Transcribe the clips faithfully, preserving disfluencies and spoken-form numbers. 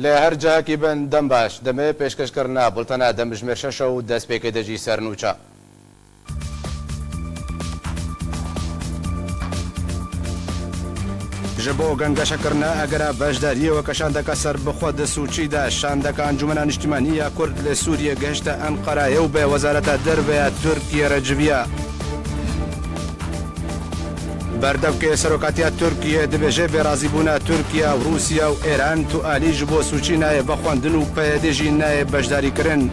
Li her cihekî bin dem baş. Demê pêşkêşkirina bultena demjimêr şeş e û destpêkê de jî sernûça. Ji bo gengeşekirina egera beşdariyê weke şandeke serbixwe di Sûçî de, şandeka Encûmena Niştimanî ya Kurd li Sûriyê gihişte Enqerayê û bi Wezareta Derve ya Tirkiyê re civiya. Berdevkê serokatiya Tirkiyê dibêje, bêrazîbûna Tirkiye û Rûsya û Êran tu alî ji bo Sûçî nayê vexwendin û P Y D jî nayê beşdarîkirin.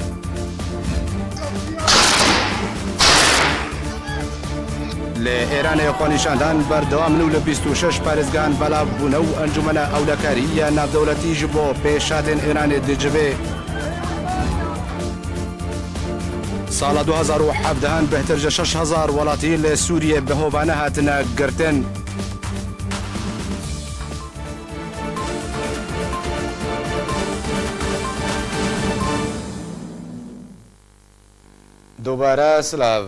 Li Êranê xwenîşandan berdewam in û li bîst û şeş parêzgehan belav bûne û Encûmena Ewlekarî ya Navdewletî ji bo pêşhatên Êranê dicivê. Sala du hezar û hevdehan bêhtir ji şeş hezar welatî li Sûriyê bi hovane hatine girtin. Dubare silav.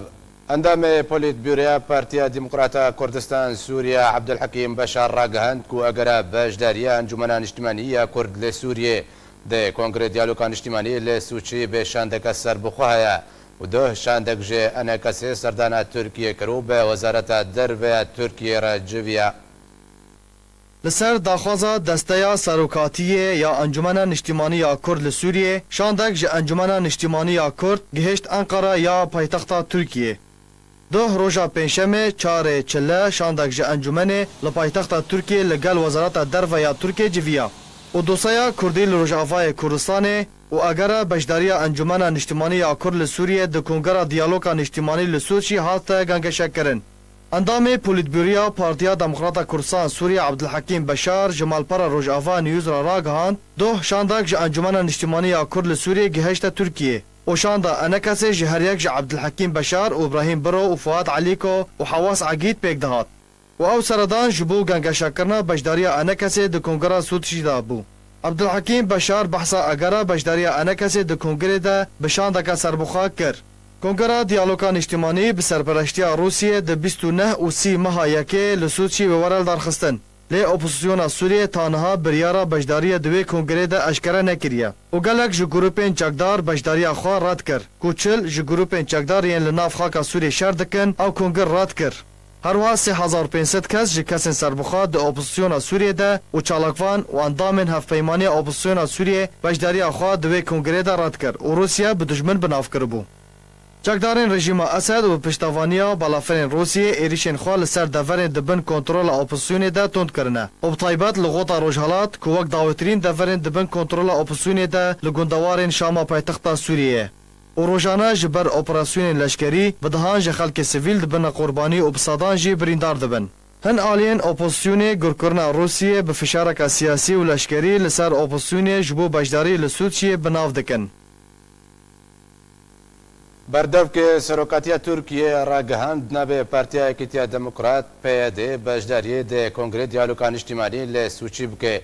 Endamê Polîtbûroya Partiya Demokrata Kurdistan Sûriye Abdulhekîm Beşar ragihand ku egera beşdariya Encûmena Niştimanî ya Kurd li Sûriyê di Kongrê Diyaloga Niştimanî li Sûçî bi şandeke serbixwe heye û duh şandek ji ENKSê serdana Tirkiyê kir û bi Wezareta Derve ya Tirkiyê re civiya. Li ser daxwaza Desteya Serokatiyê ya Encûmena Niştimanî ya Kurd li Sûriyê, şandek ji Encûmena Niştimanî ya Kurd gihişt Enqera ya paytexta Tirkiyê. Duh roja Pêncşemê, çarê Çile, şandek ji encûmenê li paytexta Tirkiyê li gel Wezareta Derve ya Tirkiyê civiya û dosyaya Kurdî li Rojavayê Kurdistanê û egera beşdariya Encûmena Niştimanî ya Kurd li Sûriyê di Kongera Diyaloga Niştimanî li Sûçî hate gengeşekirin. Endamê Polîtbûroya Partiya Demokrata Kurdistan Sûriye Abdulhekîm Beşar ji malpera Rojava News re ragihand, duh şandek ji Encûmena Niştimanî ya Kurd li Sûriyê gihişte Tirkiyê û şanda ENKSê ji her yek ji Abdulhekîm Beşar û Îbrahîm Biro û Fuat Elîko û Hewas Egîd pêk dihat û ew seredan ji bo gengeşekirina beşdariya ENKSê di Kongera Sûçî de bû. Abdulhekîm Beşar behsa egera beşdariya ENKSê di Kongrê de bi şandeke serbixwe kir. Kongera Diyaloga Niştimanî bi serpereştiya Rûsiyê di bîst û neh û sî meha yekê li Sûçî wê were lidarxistin. Lê opozisyona Sûriyê ta niha biryara beşdariyê di wê kongrê de eşkere nekiriye û gelek ji grûpên çekdar beşdariya xwe red kir, ku çil ji grûpên çekdar yên li nav xaka Sûriyê şer dikin, ew kongir red kir. Her wiha sê hezar û pênc sed kes ji kesên serbixwe di opozisyona Sûriyê de û çalakvan û endamên Hevpeymaniya Opozisyona Sûriyê beşdariya xwe di wê kongrê de red kir û Rûsya bi dijmin bi nav kiribû. Çekdarên rejîma Esed û bi piştevaniya balafirên Rûsiyê êrîşên xwe li ser deverên di bin kontrola opozisyonê de tund kirine û bi taybet li Xota Rojhelat ku wek dawêtirîn deverên di bin kontrola opozisyonê de li gundewarên Şama paytexta Sûriyê ye û rojane ji ber operasyonên leşkerî bi dehan ji xelkê sivîl dibine qurbanî û bi sedan jî birîndar dibin. Hin aliyên opozisyonê gurkirina Rûsiyê bi fişareke siyasî û leşkerî li ser opozisyonê ji bo beşdarî li Sûçiyê bi nav dikin. Berdevkê Serokatiya Tirkiyê ragihand, nabe Partiya Yekîtiya Demokrat, P Y D, beşdariyê di Kongrê Diyaloga Niştimanî li Sûçî bike.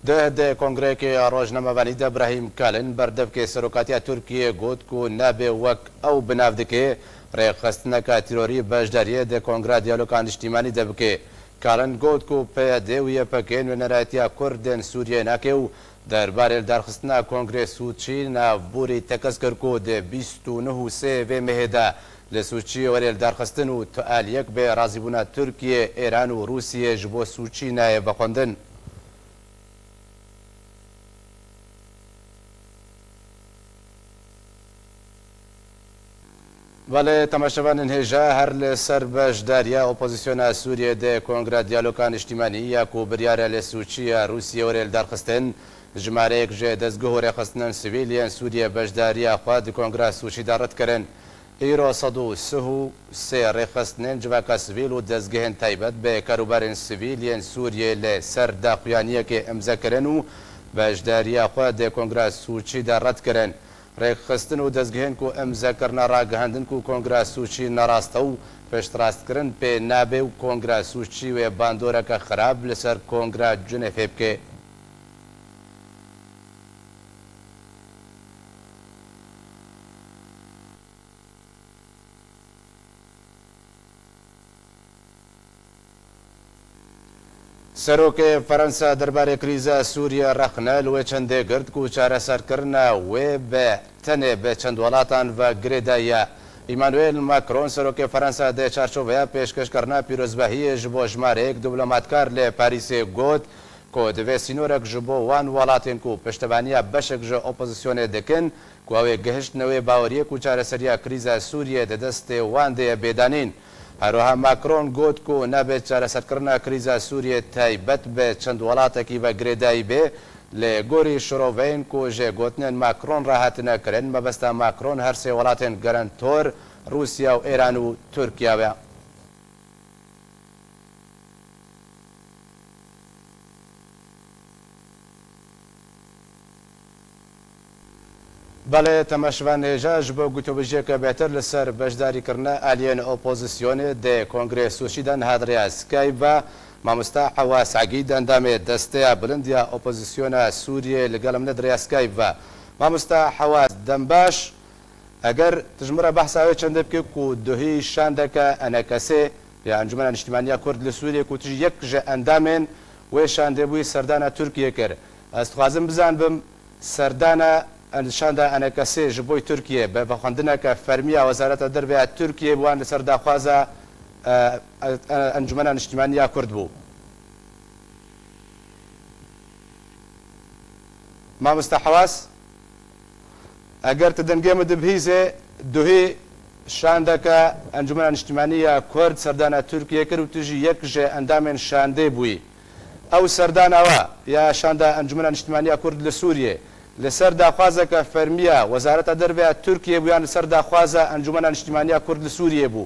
Duh di kongreyekê rojnamevanî de Brahîm Kalin, berdevkê Serokatiya Tirkiyê, got ku nabe wek ew bi nav dike rêxistineke terorî beşdariyê di Kongra Diyaloga Niştimanî de bike. Kalin got ku P Y D û Y P G nûnerayetiya Kurdên Sûriyê nake û derbarê lidarxistina Kongrê Sûçî navborî tekez kir ku di bîst û neh û sê vê mehê de li Sûçî were lidarxistin û tu aliyek bê razîbûna Tirkiye, Êran û Rûsiyê ji bo Sûçî nayê vexwendin. Belê, temaşevanên hêja, her li ser beşdariya opozisyona Sûriyê di Kongra Diyaloga Niştimanî ya ku biryar e li Sûçî ya Rûsiyê were lidarxistin, jimareyek ji dezgeh û rêxistinên sivîl yên Sûriyê beşdariya xwe di Kongra Sûçî de red kirin. Îro sed û sih û sê rêxistinên civaka sivîl û dezgehên taybet bi karûbarên sivîl yên Sûriyê li ser daxuyaniyekê imze kirin û beşdariya xwe di Kongra Sûçî de red kirin. Rêkxistin û dezgehên ku imze kirine ragihandin ku Kongra Sûçî nerast e û piştrastkirin pê nabe û Kongra Sûçî wê bandoreke xirab li ser Kongra Cinêfê bike. Serokê Fransa derbarê krîza Sûriye rexne li wê çendê girt ku çareserkirina wê bi tenê bi çend welatan ve girêdayî ye. Emmanuel Macron, serokê Fransa, di çarçoveya pêşkêşkirina pîrozbahiyê ji bo jimareyek diplomatkar li Parîsê got ku divê sînorek ji bo wan welatên ku piştevaniya beşek ji opozisyonê dikin, ku ew ê gihiştine wê baweriyê ku çareseriya krîza Sûriyê di destê wan de ye bê danîn. Her wiha Macron got ku nabe çareserkirina krîza Sûriyê taybet bi çend welatekî ve girêdayî bê. Li gorî şiroveyên ku ji gotinên Macron re hatine kirin, mebesta Macron her sê welatên garantor, Rûsya û Îran û Tirkiye ye. Belê, temaşevan hêja ji bo gotûbêjiyeke bêhtir li ser beşdarîkirina aliyên opozisyonê di Kongrê Sûçî de niha di rêya Skype ve mamosta Hewas Egîd, endamê Desteya Bilind ya Opozisyona Sûriyê, li gel min e di rêya Skype ve. Mamosta Hewas, dem baş. Eger tu ji min re behsa wê çendê bikî ku duhî şandeke E N K S'ê ya Encûmena Niştimanî ya Kurd li Sûriyê ku tu jî yek ji endamên wê şandê bûyî, serdana Tirkiyê kir. Ez dixwazim bizanibim, serdana en-, şanda E N K S'ê ji bo Tirkiyê bi vexwendineke fermî ya Wezareta Derve ya Tirkiyê bi wan li ser daxwaza, e, e, e, Encûmena Niştimanî ya Kurd bû. Mamosta Hewas, eger tu dengê min dibihîzê, duhî şandeke Encûmena Niştimanî ya Kurd serdana Tirkiyê kir û tu jî yek ji endamên şandê bûyî. Ew serdana we ya şanda Encûmena Niştimanî ya Kurd li Sûriyê li ser daxwazeke fermî ya Wezareta Derve ya Tirkiyê bû yan li ser daxwaza Encûmena Niştimanî ya Kurd li Sûriyê bû?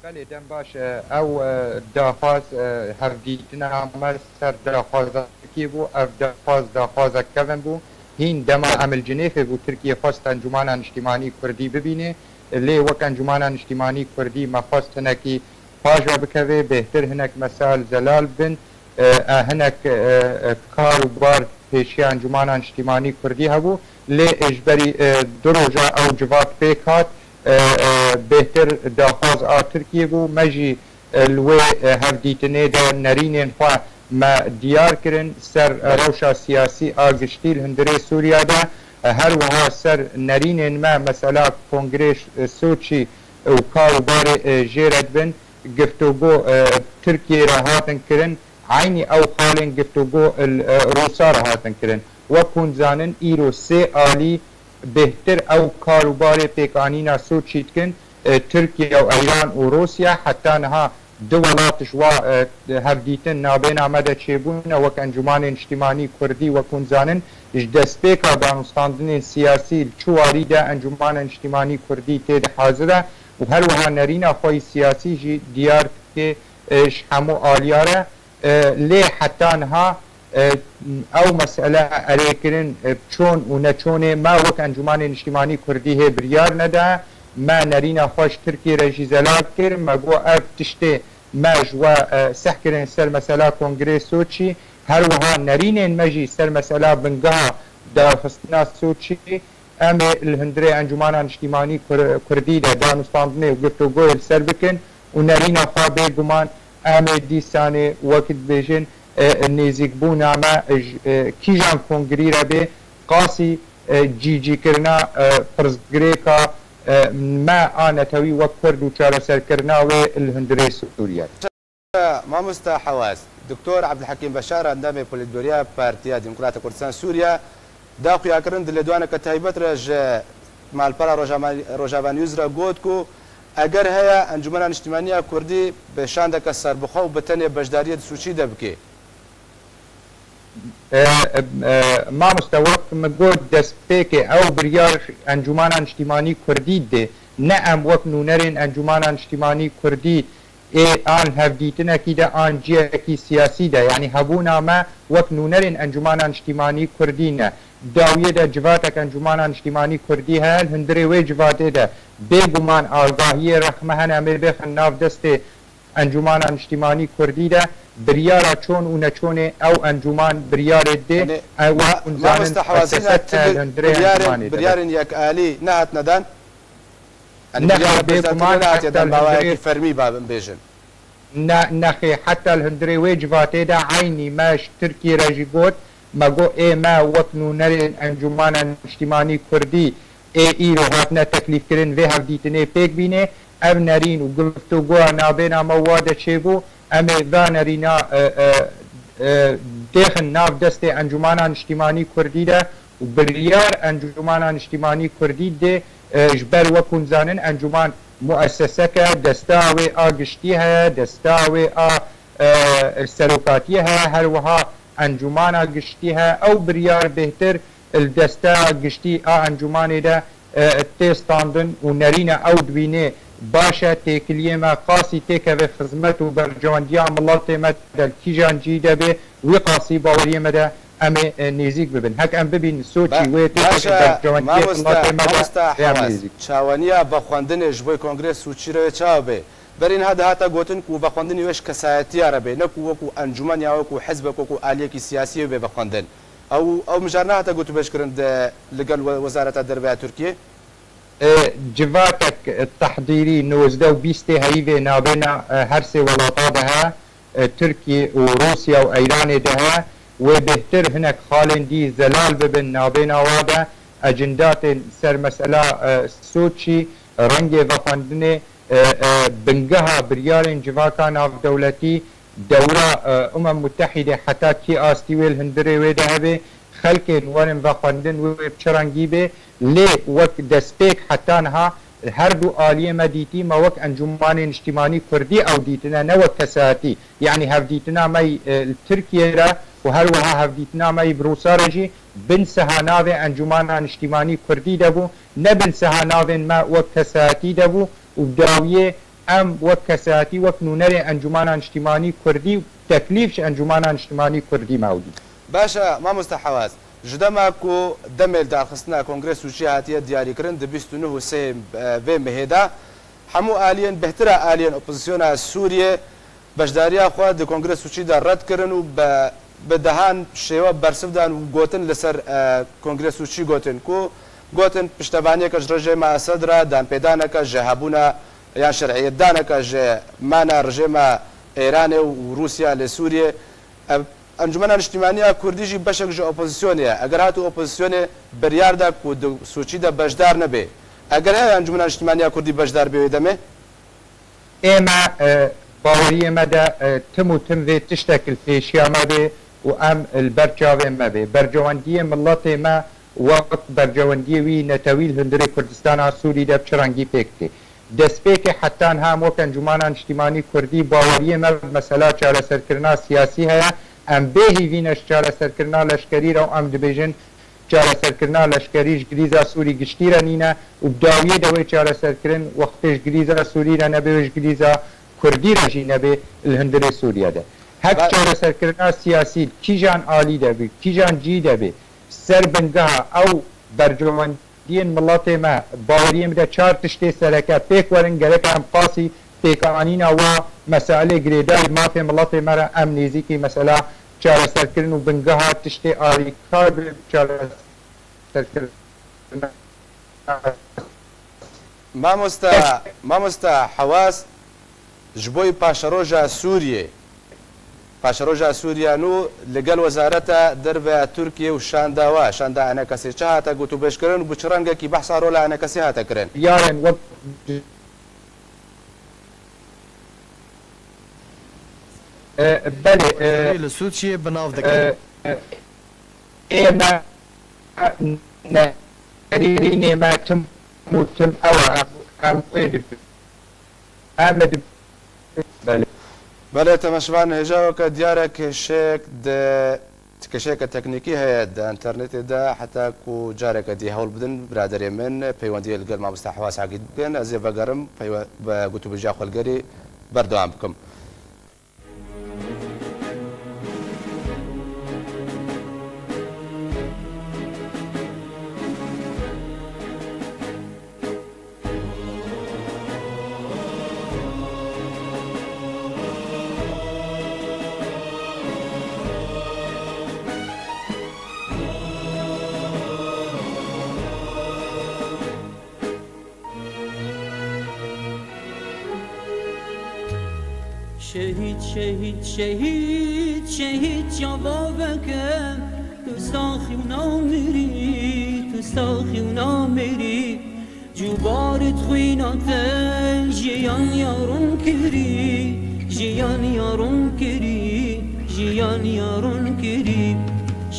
Belê, dem baş e. Ew, e, daxwaz, e, hevdîtina me ser daxwaza Tirkiyê bû. Ev daxwaz, daxwazek kevin bû. Hîn dema em li Cinêfê bû, Tirkiye xwest Encûmana Niştimanî Kurdî bibîne. Lê wek Encûmana Niştimanî Kurdî me xwest hinekî paş ve bikeve, bêhtir hinek mesel zelal bin. E, e, hinek, e, e, kar û bar pêşiya Encûmana Niştimanî Kurdî hebû. Lê ji berî, e, du roja ew civat pêk hat. E, e, bêhtir daxwaz a Tirkiyê bû. Me jî, e, li wê, e, hevdîtinê de nerînên xwe me diyar kirin ser, e, rewşa siyasî a giştî li hundirê Sûriya de. E, her wiha ser nerînên me, mesela Kongrê, e, Soçî û kar û barê, e, jê re dibin, giftûgo, e, Tirkiyê re hatin kirin. Eynî ew xalên giftûgo li, e, Rûsa re hatin kirin. Wek hûn dizanin, îro sê alî bêhtir ew kar û barê pêkanîna Soçî dikin, e, Tirkiye û Îran û Rûsya. Heta niha du welat ji wa, e, hevdîtin nabêna me de çêbûne, wek Encûmanê Niştimanî Kurdî, wek hûn dizanin, ji destpêka danûstandinên siyasî li çi warî de Encûmana Niştimanî Kurdî tê de hazir e û her wiha nerîna xwe yî siyasî jî diyar dike, e, ji hemû aliya re. E, lê heta niha, e, ew mesele erêkirin, e, çon û neçonê me wek Encûmanê Niştimanî Kurdî hê biryar neda. Me nerîna xwe ji Tirkiyê re jî zelal kir. Me got ev tiştê me ji we, e, seh kirin ser mesela Kongrê Soçî. Her wiha nerînên me jî ser mesela bingeha darxistina Soçî. Em ê li hundirê Encûmana Niştimanî Kur-, Kurdî de danûstandinê û giftûgoyê li ser bikin û nerîna xwe bêguman em ê dîsanê wek dibêjin, e, nêzîkbûna me ji, e, kîjan kongrî re bê, qasî, e, cîcîkirina, e, pirsgirêka, e, me a netewî wek Kurd û çareserkirina wê li hundirê Sûriye. Mamosta Hewas, Doktor Ebdulhekîm Beşar, endamê Polîtbûroya Partiya Demokrata Kurdistan Sûriye, da xuyakirin di lêdwaneke taybet re ji malpera Rojava-, Rojava News re got ku eger heye Encûmena Niştimanî ya Kurdî bi şandeke serbixwe û bi tenê beşdariyê di Sûçî de bike. E, e, e, mamoste, wek min got destpêkê, ew biryar Encûmana Niştimanî Kurdî dê, ne em wek nûnerên Encûmana Niştimanî Kurdî ê an hevdîtinekî de an cihekî siyasî de, yanî hebûna me wek nûnerên Encûmana Niştimanî Kurdî ne. Dawiyê de civatek Encûmana Niştimanî Kurdî heye, li hundirê wê civatê de bêguman agahiyê rexme hene, em ê bêxin nav destê Encûmana Niştimanî Kurdî de biryara çon û neçonê ew encûman biryarê dê. Yanî, ew ma-, hûn zanin, mamoste Hewazîn, felsefet tu e, bi-, li hundirê biryarên, encûmanê de. Biryarên yekalî nehatine dan? Yanî, nexwe, biryarên bêguman, beşdarkirine nehatiye dan, bi awayekî fermî ba-, bibêjin. ne, nexê, heta li hundirê wê civatê de eynî me ji Tirkiyê re jî got, me got, ê me wek nûnerên Encûmana Niştîmanî Kurdî ê îro hatine teklîfkirin vê hevdîtinê pêk bîne, ev nerîn û guftûgoya navbêna me wa de çêbû, em ê va nerîna, e, e, e, dêxin nav destê Encûmana Niştîmanî Kurdî de û biryar Encûmana Niştîmanî Kurdî dê, e, ji ber wek hûn zanin, encûman muessesek e, desteya wê a giştî heye, desteya wê a, e, serokatiyê heye, her wiha encûmana giştî heye. Ew biryar bêhtir li desteya giştî a encûmanê de, e, tê standin û nerîne ew dibînê baş e, têkiliyê me qasî têkeve xizmet û berjewendiya miletê me de li kîjan cihî de bê, wî qasî baweriyê me de em ê, e, nêzîk bibin. Hek em bibîn Soçî Be-, wê têkeve baş e, berjewendiyê mamosta, miletê me de mamosta rê em Hewaz, nêzîk. Çawaniya vexwendinê ji bo Kongrê Soçî re çawa bê? Berî niha dihata gotin ku vexwendinê wê ji kesayetiya re bê, ne ku wekû encûmen ya wekû hizbek, wekû aliyekî siyasî wê bê vexwendin. Ew, ew mijar nehate gotûbêjkirin de li gel we-, Wezareta Derve ya Tirkiyê? E, civatek, e, tehdîrî nozdeh û bîstê heyvê navêna, e, her sê welata de he, e, Tirkiyê û Rûsya û Eyranê de he, wê bêhtir hinek xalên dî zelal bibin navêna wa de, ecindatên ser mesela, e, Soçî, rengê vexwendinê, e, e, bingeha biryarên civaka navdewletî, dewra, e, Umem Mutehîdê heta kî astî wê li hundirê wê de hebe, xelkên werin vexwendin wê bi çi rengî bê, lê wek destpêk heta niha her du aliyê me dîtî, me wek Encûmanê Niştîmanî Kurdî ew dîtine, ne wek kesayetî. Yanî hevdîtina me yî, e, li Tirkiyê re û her wiha hevdîtina me yî bi Rûsa re jî bin siha navê Encûmana Niştîmanî Kurdî de bû, ne bin siha navên me wek kesayetî de bû û dawiyê em wek kesayetî, wek nûnerê Encûmana Niştîmanî Kurdî û teklîf ji Encûmana Niştîmanî Kurdî me ew dît. Baş e, mamoste Hewaz, ji dema ku demê li darxistina Kongrê Sûcî hatiye diyarîkirin di bîst û neh û sê vê mehê de, hemû aliyên, bêhtir e aliyên opozisyona Sûriyê beşdariya xwe di Kongrê Sûcî de red kirin û be, bi dehan şêwe bersiv dan û gotin li ser, e, Kongrê Sûcî gotin ku gotin piştevaniyeke ji rejêma Esed re, danpêdaneke ji hebûna yan şer'iyetdaneke ji mana rejêma Êranê û Rûsya li Sûriyê. Ev, Encûmena Niştîmaniya Kurdî jî beşek ji opozîsyonê ye. Eger hatû opozîsyonê biryar da ku di Sûcî de beşdar nebe, eger heye Encûmena Niştîmaniya Kurdî beşdar bê wê demê? Ê me, e, baweriyê me de, e, tim û tim vê tiştek li pêşiya me bê û em li ber çavê me bê. Bercewendiyê miletê me wek bercewendiyê wî netewî li hundirê Kurdistana Sûrî de bi çi rengî pêk tê? Destpêkê heta niha em wek Encûmana Niştîmanî Kurdî baweriyê me bi mesela çareserkirina siyasî heye. Em bê hîvî ne ji çareserkirina leşkerî re û em dibêjin çareserkirina leşkerî ji grîza Sûrî giştî re nîne û bi dawiyê de wê çareserkirin wextê ji grîza Sûrî re nebe wê ji grîza Kurdî re jî nebe li hundirê Sûriye de. Hek Ba- çareserkirina siyasî li kîjan alî de bî, kîjan cî de bî, ser bingeha ew bercewendiyên miletê me, baweriyê min de çar tiştê sereke pêk werin, gerek em qasî pêkanîna wa meselê girêdayî mafê miletê me re em nêzîkî mesela çareserkirin û bingeha tiştê alîkar bi çareserkirina. Mamosta, mamosta Hewaz, ji bo paşeroja Sûriyê, paşeroja Sûriya nû li gel Wezareta Derve ya Tirkiyê û şanda wa, şanda enekesê çi hate gotûbêjkirin û bi çi rengekî behsa rola enekesê hate kirin? Yarên wek E, belê, e, Sûrî li Sûçiyê bi nav dikin. E, e, ê me, ne, nerînê me tim û tim ew e, em, em wê dibin. Em ê dibin. Belê. Belê, temaşevan, hêja weke diyar e, kêşeyek di Kêşeyeke teknîkî heye di enternetê de, heta ku careke dî hewl bidin, biraderê min, peywendiyê li gel mamoste Hewaz Hagî bikin, ez ê vegerim, peywe-, bi gotûbêjiya xwe li gelî berdewam bikim. Şehîd, şehîd, şehîd, şehîd çava veke, tu saxî û namirî, tu saxî û namirî. Cubarê xwîna te jiyan ya ron kirî, jiyan ya ron kirî, jiyan ya ron kirî.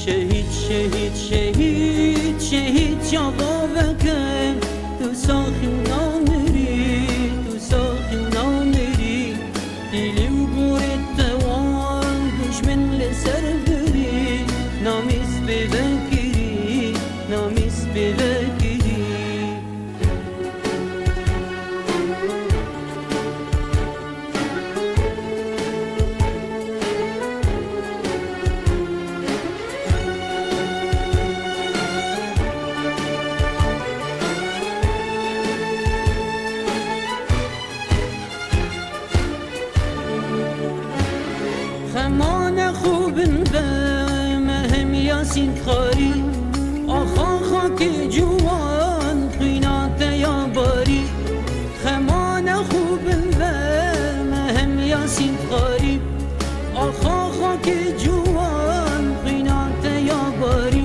Şehîd, şehîd, şehîd, şehîd çava veke, tu saxî û namirî, tu saxî û namirî. Dîlî û gorê te wan dujmin li ser birî, namîs pê vekirî, namîs pê vekirî. Xemane xwe bin ve me hem Yasîn Xarî. Axa xakê ciwan xwîna te ya barî. Xemane xwe bin ve me hem Yasîn Xarî. Axa xakê ciwan xwîna te ya barî.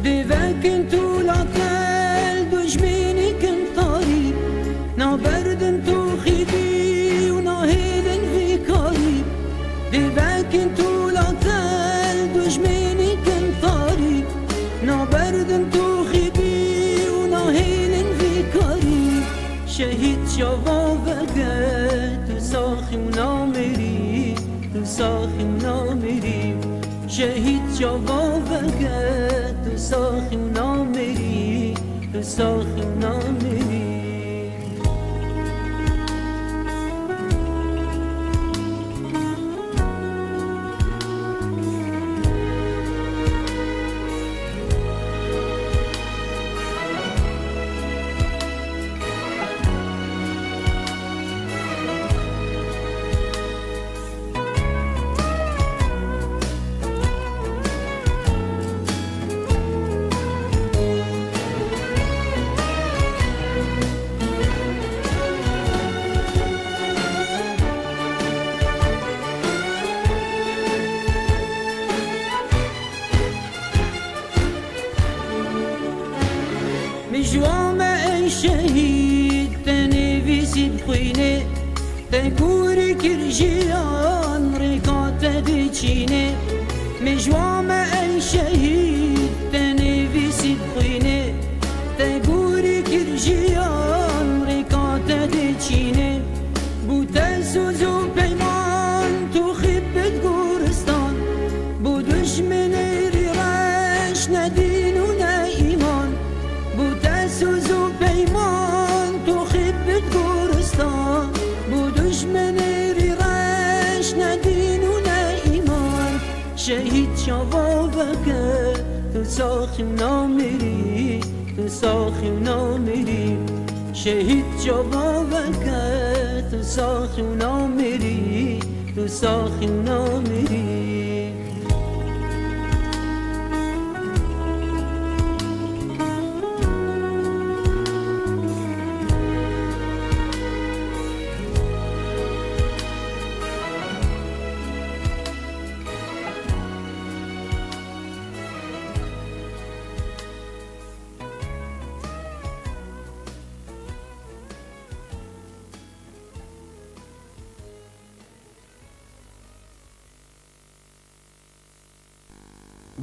Dê vekin tu latel dujminî kin tarî. Naberdin tu xîdî û nahêlin vî karî. Dê vekin tu latel dujminî kin tarî. Naberdin tu xîdî û nahêlin vî karî. Şehîd çava veke, tu saxî û namirî, tu saxî û namirî. Şehîd çava veke, tu saxî û namirî, tu saxî û namirî. Mijwa me ey şehîd, te nivîsî bi xwînê, te gorî kir jiyan, rêka te diçînê. Mijwa me ey şehîd, te nivîsî bi xwînê, te gorî kir jiyan, rêka te diçînê. Bû te soz û peyman, tu xîp bid goristan. Bû dujminê rî reş, ne dîn û ne îman. Bû te soz û peyman, tu xîp bid goristan. Bû dujminê rî reş, ne dîn û ne îman. Şehîd çava veke, tu saxî û namirî, tu saxî û namirî. Şehîd çava veke, tu saxî û namirî, tu saxî û namirî.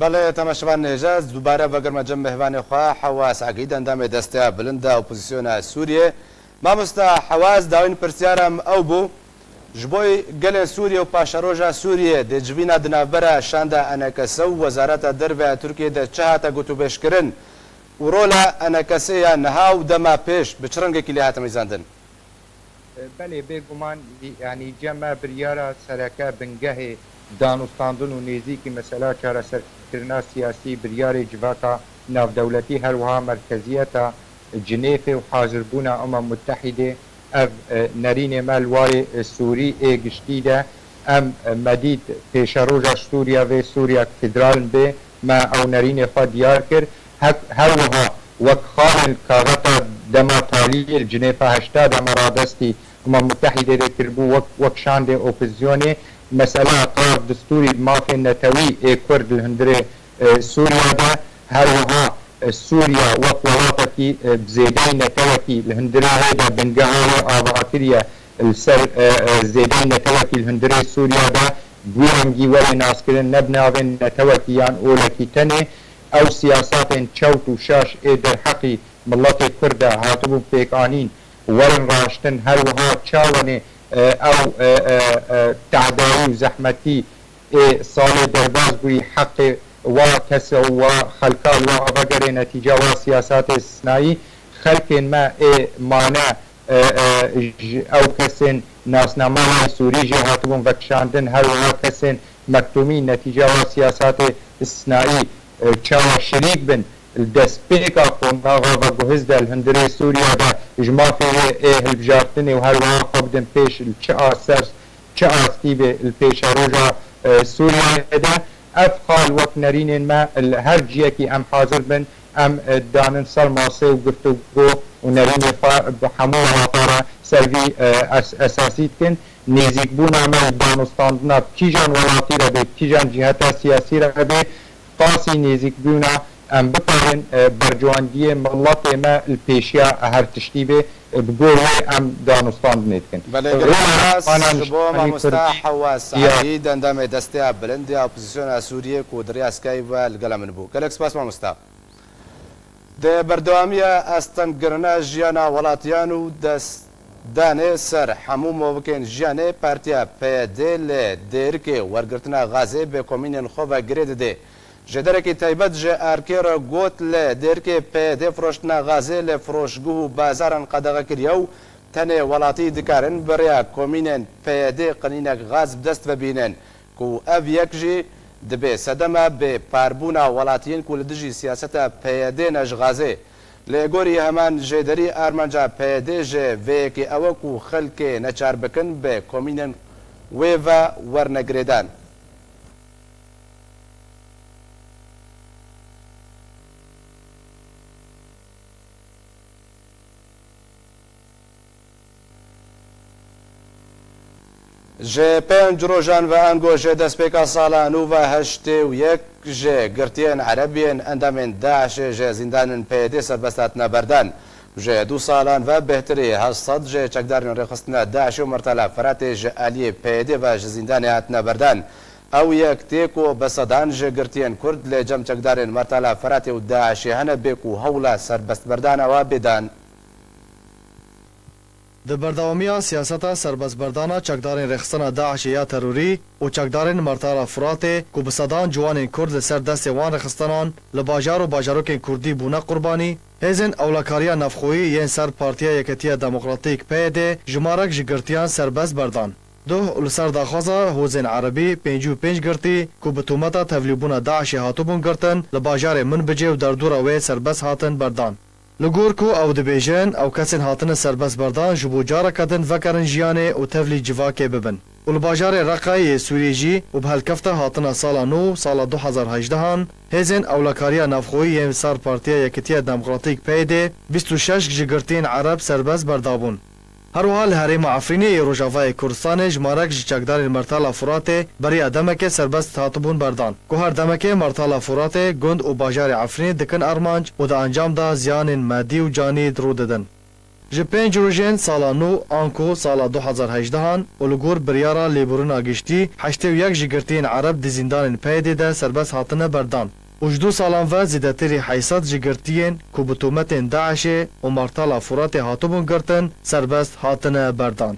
Belê, temaşevan hêja, dubare vegerime cem mêvanê xwe, Hewas Egîd, endamê Desteya Bilind a Opozisyona Sûriyê. Mamosta Hewas, dawîn pirsyara min ew bû, ji bo gelên Sûriyê û paşeroja Sûriyê dê civîna di navbera şanda E N K S û Wezareta Derve ya Tirkiyê de çi hate gotûbêjkirin û rola E N K S ya niha û dema pêş bi çi rengekî lê hate mîzandin? Belê, bêguman, yanî cem me biryara sereke bingehê danûstandin û nêzîkî mesela çareserkirina siyasî, biryarê civaka navdewletî, her wiha merkeziyeta Cinêfê û hazirbûna Umem Mutehîdê, ev, e, nerînê me li warê, e, Sûrî ê giştî de, em, e, me dît pêşeroja Sûriya vê Sûriya federal bê, me ew nerînê xwe diyar kir. Hek, her wiha wek xalên kaxeta dema taliyê li Cinêfa heşta de me radestî Umem Mutehîdê de kiribû wek, wek şandê opozîsyonê. Mesela qar distûrî bi mafên netewî ê Kurd li hundirê, e, Sûriya de, her wiha, e, Sûriya wek welatekî, e, bi zêdeyî netewekî li hundirê wê de bingeha wê ava kiriye li ser, e, e, zêdeyî netewekî li hundirê Sûriya de bi wî rengî were naskirin, ne bi navên netewekî yan olekî tenê. Ew siyasatên çewt û şaş ê derheqî miletê Kurd de hatibûn pêkanîn, werin raştin, her wiha çawanê, e, ew, e, e, e, tehdayî û zehmetî ê salê derbas bûyî heqê wa kese û wa xelka li wa ava gerê netîca wa siyasatê istisnayî, xelkên me ê mane, e, e, ji ew kesên nasnameya Sûrî jê hatibûn vekişandin, her wiha kesên Mektûmî netîca wa siyasatê istisnayî, e, çawa şirîk bin li destpêka qonaxa veguhiz de li hundirê Sûriya de ji mafê wê ê hilbijartinê û her wiha xwe bidin pêş li çi a ser, çi astî bê li pêşeroja, e, Sûriyeyê de. Ev xal wek nerînên me li her ciyekî em hazir bin, em, e, danin ser masê û guftûgo û nerînê xwe bi hemû welata re ser vî, e, es-, esasî dikin. Nêzîkbûna me li danûstandina bi kîjan welatî re bê, bi kîjan ciheta siyasî re bê, qasî nêzîkbûna em bikarin, e, bercewendiyê miletê me li pêşiya her tiştî bê, e, bi gor wê em danûstandinê dikin. Belê, gelek spas ji bo mamosta Hewa Seîd, endamê Desteya Bilind ya Opozîsyona Sûriyê ku di rêya Skype ve li gela min bû. Gelek spas mamosta. Di berdewamiya astengkirina jiyana welatiyan û destdanê ser hemû movokên jiyanê, Partiya P Y D li Dêrikê wergirtina gazê bi komînên xwe ve girê dide. Jêderekî taybet ji erkê re got, li Dêrikê P Y D firoştina gazê li firoşguh û bazaran qedexe kiriye û tenê welatî dikarin bi rêya komînên P Y D qenînek gaz bi dest ve bînin, ku ev yek jî dibe sedeme bi parbûna welatiyên ku li dijî siyaseta P Y D ne ji gazê. Lê gorî heman jêderî, armanca P Y D ji vê yekê ew e ku xelkê neçar bikin bi komînên wê ve werne girêdan. Ji pênc rojan ve ango ji destpêka sala nû ve heştê û yek ji girtiyên Ereb yên endamên DAIŞê ji zîndanên P Y D serbest hatine berdan. Ji du salan ve bêhtirî heşt sed ji çekdarên rêxistina DAIŞê û Mertala Firatê ji aliyê P Y D ve ji zîndanê hatine berdan. Ew yek tê ku bi sedan ji girtiyên Kurd li cem çekdarên Mertala Firatê û DAIŞê hene bê ku hewla serbestberdana wa bêdan. Di berdewamiya siyaseta serbestberdana çekdarên rêxistina DAIŞê ya terorî û çekdarên Mertala Firatê ku bi sedan ciwanên Kurd li ser destê wan rêxistinan li bajar û bajarokên Kurdî bûne qurbanî, hêzên ewlekariya navxweyî yên ser Partiya Yeketiya Demokratîk P Y D jimarek ji girtiyan serbest berdan. Duh û li ser daxwaza hozên Erebî pêncî û pênc girtî ku bi tûmeta tevlîbûna DAIŞê hatibûn girtin, li bajarê Minbicê û derdora wê serbest hatin berdan. Li gor ku ew dibêjin, ew kesên hatine serbest berdan ji bo careke din vegerin jiyanê û tevlî civakê bibin. Û li bajarê Reqayê yê Sûriyê jî û bi helkefta hatina sala nû û sala du hezar hejdehan hêzên ewlekariya navxweyî yên ser Partiya Yekitiya Demokratîk P Y D bîst û şeş ji girtiyên Ereb serbest berdabûn. Her wiha li herêma Efrînê yê Rojavayê Kurdistanê jimarek ji çekdarên Mertala Furatê beriya demekê serbest hatibûn berdan, ku her demekê Mertala Furatê gund û bajarê Efrînê dikin armanc û di encam de ziyanên madî û canî di rû didin. Ji pênc rojên sala nû anku sala du hezar hejdehan û li gor biryara lêborîna giştî heştê û yek ji girtiyên Ereb di zîndanên P Y D'ê de serbest hatine berdan. Û ji du salan ve zêdetirî heyt sed ji girtiyên ku bi tometên DAIŞê û Martala Furatê hatibûn girtin, serbest hatine berdan.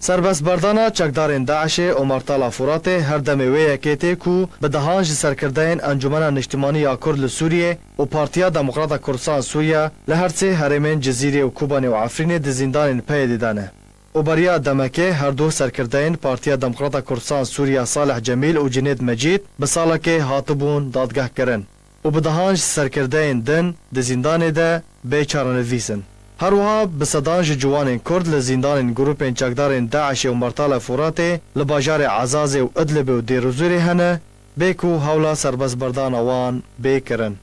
Serbestberdana çekdarên DAIŞê û Martala Furatê her demê wê yekê tê ku bi dehan ji serkirdeyên Encûmena Niştimanî ya Kurd li Sûriyê û Partiya Demokrata Kurdistan Sûriye li her sê herêmên Cizîrê û Kobanê û Efrînê di zîndanên P Y D'ê de ne. Û beriya demekê her du serkirdeyên Partiya Demokrata Kurdistan Sûriye Salih Cemîl û Cinêd Mecîd bi salekê hatibûn dadgehkirin û bi dehan ji serkirdeyên din di zîndanê de bê çarenivîs in. Her wiha bi sedan ji ciwanên Kurd li zîndanên grûpên çekdarên DAIŞê û Mertala Furatê li bajarê Ezazê û Idlibê û Dêrûzûrê hene, bê ku hewla serbestberdana wan bê kirin.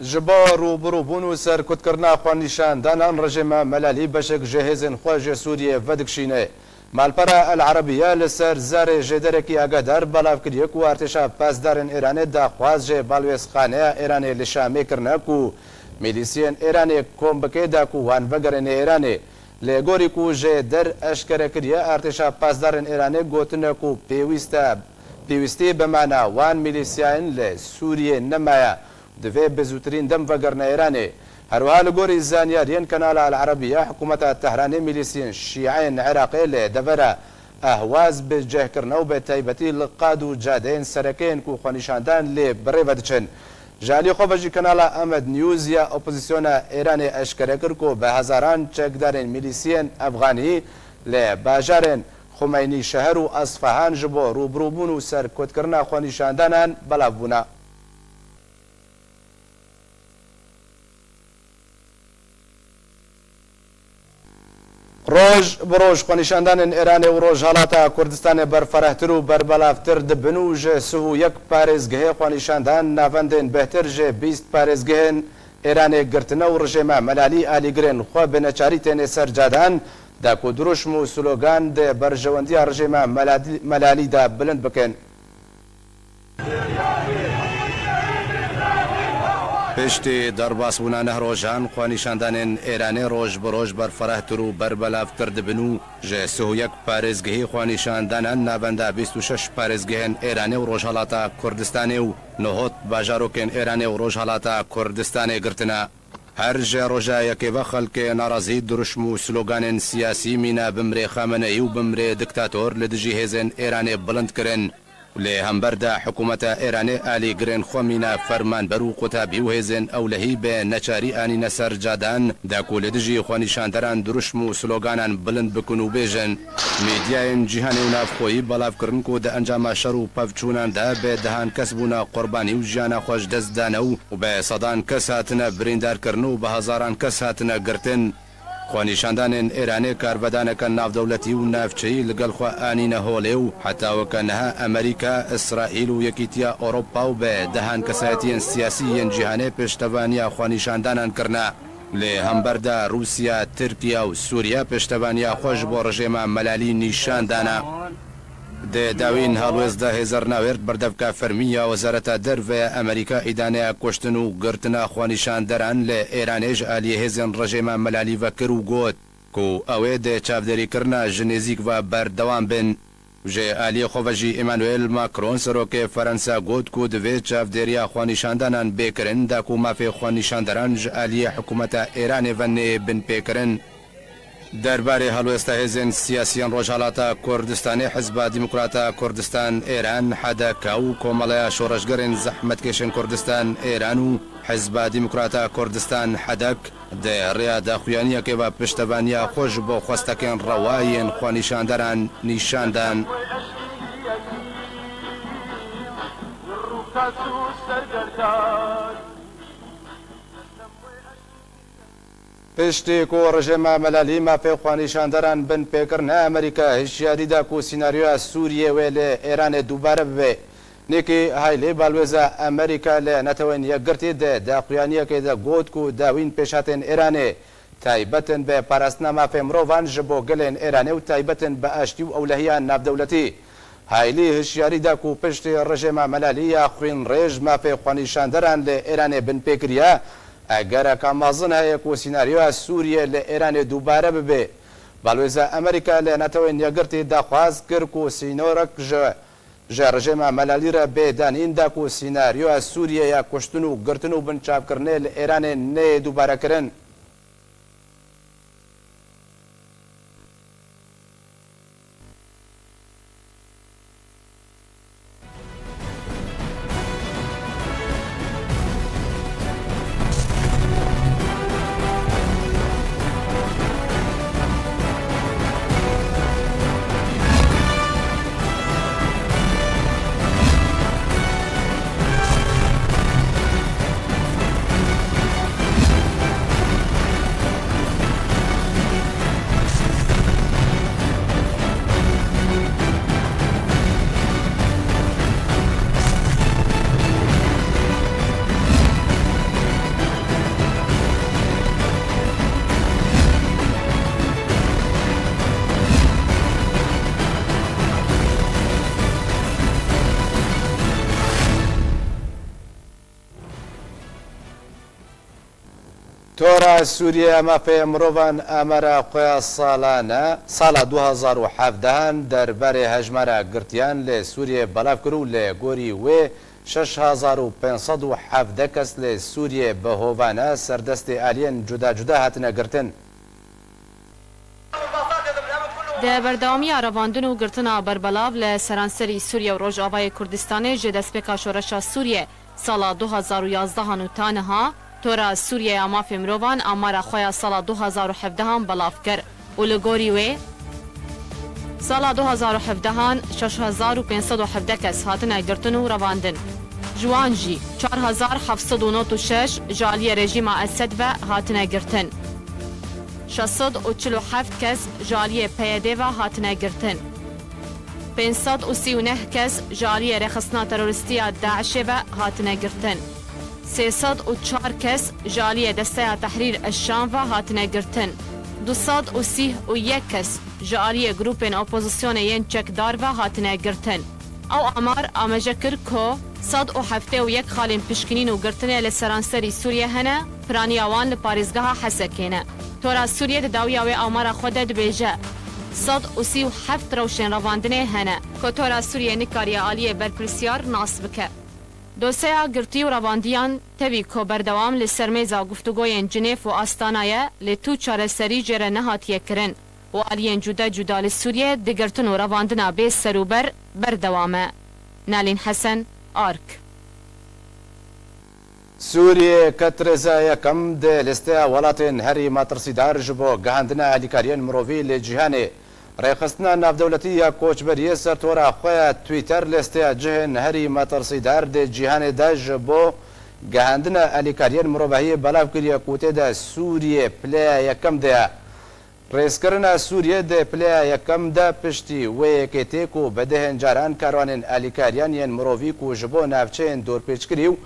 Ji bo rûbirûbûn û serkutkirina xwenîşandanan rejîma Melalî beşek ji hêzên xwe ji Sûriyê vedikişîne. Malpera El Erebiye li ser zerê jêderekî agahedar belav kiriye ku artêşa pasdarên Îranê daxwaz ji balwêzxaneya Îranê li Şamê kirine ku milîsiyên Îranê kom bike da ku wan vegerîne Îranê. Lê gorî ku ji der eşkere kiriye, artêşa pasdarên Îranê gotine ku pêwîst e, pêwîstî bi mana wan milîsiyayên li Sûriyê nemaye. Divê bi zûtirîn dem vegerine Îranê. Herwiha li gorî zanyariyên Kanala El Erebiya, hikûmeta Tehranê milîsiyên şîeyên Iraqê li devera Ehwaz bi cihkirine û bi taybetî li qad û cadeyên sereke yên ku xwenîşandan lê bi rê ve diçin. Ji alî xwe ve jî Kanala Amed News ya opozîsyona Îranê eşkere kir ku bi hezaran çekdarên milîsiyên Efxanî li bajarên Xumeynî Şeher û Esfahan ji bo rûbirûbûn û serkutkirina xwenîşandanan belav bûne. Roj bi roj xwenîşandanên Îranê û Rojhalata Kurdistanê berferehtir û berbelavtir dibin û ji sih û yek parêzgehê xwenîşandan navendên bêhtir ji bîst parêzgehên Îranê girtine û rejîma Melalî alîgirên xwe bi neçarî têne ser cadan, da ku dirûşm û slogan di berjewendiya rejîma Meladî-, Melalî de bilind bikin. Piştî derbasbûna neh rojan, xwenîşandanên Îranê roj bi roj berferehtir û berbelavtir dibin û ji sih û yek parêzgehî xwenîşandanan navenda bîst û şeş parêzgehên Îranê û Rojhalata Kurdistanê û nehot bajarokên Îranê û Rojhalata Kurdistanê girtine. Her ji roja yekê ve xelkê narazî dirûşm û sloganên siyasî mîna "Bimrê Xameneyî" û "Bimrê diktator" li dijî hêzên Îranê bilind kirin. Lê hember de hikûmeta Îranê alîgirên xwe mîna fermanber û qutabî û hêzên ewlehî bi neçarî anîne ser cadan, da ku li dijî xwenîşanderan dirûşm û sloganan bilind bikin û bêjin. Medyayên cîhanê û navxweyî belav kirin ku di encama şer û pevçûnan de bi dehan kes bûne qurbanî û jiyana xwe ji dest dane û bi sedan kes hatine birîndarkirin û bi hezaran kes hatine girtin. Xwenîşandanên Îranê karvedaneke navdewletî û navçeyî li gel xwe anîne holê û heta weke niha Amerîka, Îsraîl û Yekîtiya Ewropa û bi dehan kesayetiyên siyasî yên cîhanê pêştevaniya xwenîşandanan kirine. Lê hember de Rûsya, Tirkiye û Sûriye pêştevaniya xwe ji bo rejêma Melalî nîşan dane. Di dawîn helwêst de hêzerina wêrd berdevka fermî ya Wezareta Derve ya Amerîka îdaneya kuştin û girtina xwenîşanderan li Îranê ji aliyê hêzên rejêma Melalî vekir û got ku ew ê di çavdêrîkirina ji nêzîk ve berdewam bin. Ji aliyê xwe ve jî Emmanuel Macron, serokê Ferensa, got ku divê çavdêriya xwenîşandanan bê kirin, da ku mafê xwenîşanderan ji aliyê hikûmeta Îranê ve nê binpêkirin. Derbarê helwesta hêzên siyasî yên Rojhalata Kurdistanê, Hizba Demokrata Kurdistan Îran, H D K, û Komeleya Şoreşgerên Zehmetkêşên Kurdistan Îran û Hizba Demokrata Kurdistan, H D K, di rêya daxuyaniyekê ve piştevaniya xwe ji bo xwestekên rewa yên xwenîşanderan nîşan dan. Piştî ku rejêma Melalî mafê xwenîşanderan binpê kirine, Amerîka hişyarî da ku sînaryoya Sûriyê wê li Îranê dubare bibe. Nikki Haley, balwêza Amerîka li Netewên Yekgirtî, di daxuyaniyekê de got ku dawîn pêşhatên Îranê taybet in bi parastina mafê mirovan ji bo gelên Îranê û taybet in bi aştî û ewlehiya navdewletî. Haylî hişyarî da ku piştî rejêma Melalî ya xwînrêj mafê xwenîşanderan li Îranê binpê kiriye, egereka mezin heye ku sînaryoya Sûriyê li Îranê dubare bibe. Balwêza Amerîka li Netewên Yekgirtî daxwaz kir ku sînorek ji, ji rejêma Melalî re bê danîn da ku sînaryoya Sûriyê ya kuştin û girtin û binçavkirinê li Îranê neyê dubarekirin. Tora Sûriye ya Mafê Mirovan amara xwe ya salane, sala du hazar û hevdehan derbarê hejmara girtiyan li Sûriyê belav kir û li gorî wê şeş hezar û pênc sed û hevdeh kes li Sûriyê bi hovane serdestê aliyên cuda cuda hatine girtin. Di berdewamiya revandin û girtina berbelav li seranserî Sûriye û Rojavayê Kurdistanê ji destpêka şoreşa Sûriye sala du hazar û yazdehan û ta niha, Tora Sûriye ya Mafê Mirovan amara xwe ya sala du hazar û hevdehan belav kir û li gorî wê, sala du hazar û hevdehan şeş hezar û pênc sed û hevdeh kes hatine girtin û revandin. Ji wan jî çar hezar heft sed û nod û şeş ji aliyê rejîma Esed ve hatine girtin. Şeş sed û çil û heft kes ji aliyê P Y D ve hatine girtin. Pênc sed û sî û neh kes ji aliyê rêxistina terorîstî ya DAIŞê ve hatine girtin. Sê sed û çar kes ji aliyê Desteya Tehrîr eş-Şam ve hatine girtin. Du sed û sî û yek kes ji aliyê grûpên opozisyonê yên çekdar ve hatine girtin. Ew amar ameje kir ku sed û heftê û yek xalên pişkinîn û girtinê li seranserî Sûriyê hene, piraniya wan li parêzgeha Hesekê ne. Tora Sûriyê di dawiya wê amara xwe de dibêje, sed û sî û heft rewşên revandinê hene. Kotora Sûriyê nikariye aliyê berpirsiyar nas bike. Doseya girtî û revandiyan tevî ku berdewam li ser mêza guftûgoyên Cinêv û Astana ye, lê tu çareserî jê re nehatiye kirin û aliyên cuda cuda li Sûriyê di girtin û revandina bê serûber berdewam e. Nalîn Hesen, Ark. Sûriyê ket rêza yekem di listeya welatên herî metirsîdar ji bo gihandina alîkariyên mirovî li cîhanê. Rêxistina navdewletî ya koçberiyê ser tora xwe ya Twitter listeya cihên herî metirsîdar di cîhanê de ji bo gihandina alîkariyên mirovahiyê belav kiriye ku tê de Sûriyê pileya yekem de ye. Rêzkirina Sûriyê di pileya yekem de piştî wê yekê tê ku bi dehên caran karwanên alîkariyan yên mirovî ku ji bo navçeyên dorpêçkirî û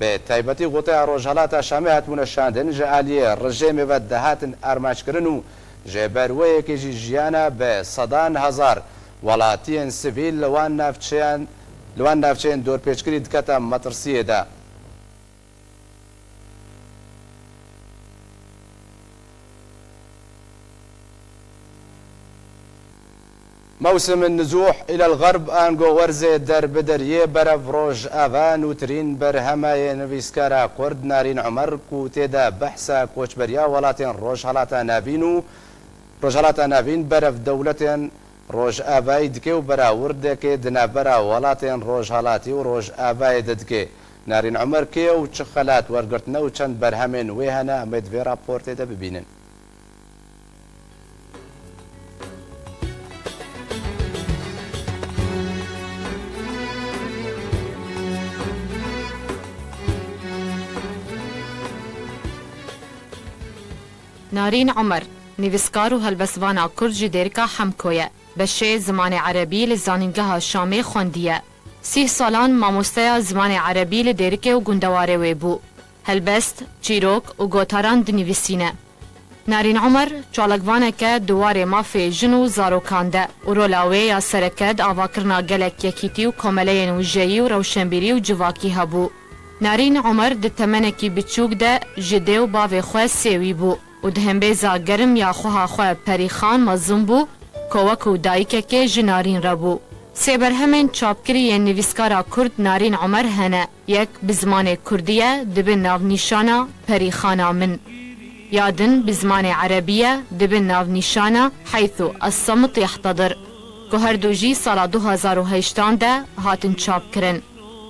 bi taybetî Xotaya Rojhelata Şamê hatibûne şandin, ji aliyê rejêmê ve dihatin armanckirin û ji ber wê yekê jî jiyana bi sedan hezar welatiyên sivîl li wan navçeyan, li wan navçeyên dorpêçkirî dikete metirsiyê de. Mewsim nizûh îlel xerb, ango werzê derbideriyê berev rojava, nûtirîn berhema yê nivîskara Kurd Narîn Umer ku tê de behsa koçberiya welatên Rojhelata Navîn û Rojhelata Navîn berev dewletên Rojavayî dike û berawirdekê di navbera welatên Rojhelatî û Rojavayê de dike. Narîn Umer kê ye û çi xelat wergirtine û çend berhemên wê hene, em ê di vê raportê de bibînin. Narîn Umer, nivîskar û helbestvana Kurd ji Dêrika Hemko ye. Beşê zimanê erebî li Zanîngeha Şamê xwendiye. Sîh salan mamosteya zimanê erebî li Dêrikê û gundewarê wê bû. Helbest, çîrok û gotaran dinivîsîne. Narîn Umer, çalakvaneke di warê mafê jin û zarokan de û rola wê ya sereke di avakirina gelek yekîtî û komeleyên wijeyî û rewşenbîrî û civakî hebû. Narîn Umer di temenekî biçûk de ji dê û bavê xwe sêwî bû û di hembêza germ ya xweha xwe Perîxan mezin bû, ku wekû dayikekê ji Narîn re bû. Sê berhemên çapkirî yên nivîskara Kurd Narîn Umer hene. Yek bi zimanê Kurdî ye, dibe navnîşana Perîxana min. Ya din bi zimanê Erebî ye, dibe navnîşana Heythu Es-Semit Yehtedir, ku her du jî sala du hazar û heştan de hatin çapkirin.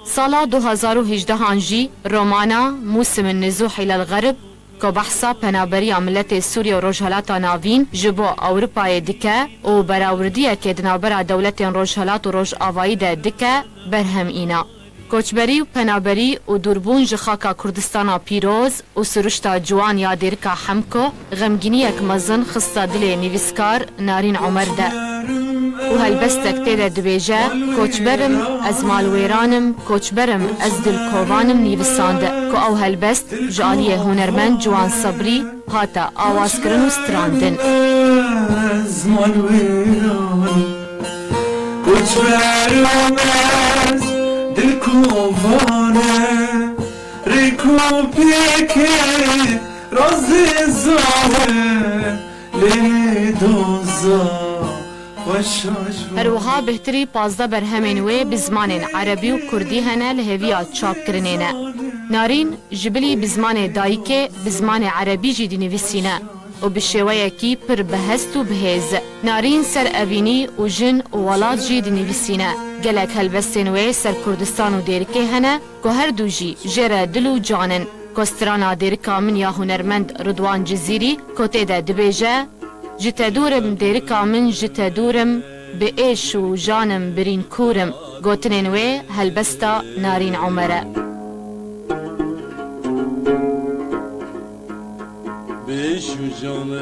Sala du hazar û hejdehan jî romana Mûsim Nizûh îlel Xerib, ku behsa penaberiya miletê Sûriye û Rojhelata Navîn ji bo Ewropayê dike û berawirdiyekê di navbera dewletên Rojhelat û Rojavayî de dike, berhem îna. Koçberî û penaberî û dûrbûn ji xaka Kurdistana pîroz û siruşta ciwan ya Dêrika Hemko xemgîniyek mezin xiste dilê nivîskar Narîn Omer de û helbestek tê de dibêje, Koçber im, ez malwêran im, koçber im, ez dilkovan im nivîsande, ku ew helbest ji aliyê hunermend Ciwan Sebrî hate awazkirin û strandin. Ez malwêran, koçber im ez, dilkovan e, rêk û pêkê Azîzane lê doza xweşa ji Her wiha bêhtirî pazdeh berhemên wê bi zimanên erebî û kurdî hene li hêviya çapkirinê ne. Narîn ji bilî bi zimanê dayikê, bi zimanê erebî jî dinivîsîne û bi şêweyekî pir bi hest û bi hêz. Narîn ser evînî û jin û welat jî dinivîsîne. Gelek helbestên wê ser Kurdistan û Dêrikê hene ku her du jî jê re dil û can in. Ku strana Dêrika min ya hunermend Ridwan Cizîrî ku tê de dibêje, Ji te dûr im, Dêrika min, ji te dûr im, bi êş û jan im, birîn kûr im. Gotinên wê helbesta Narîn Omer e.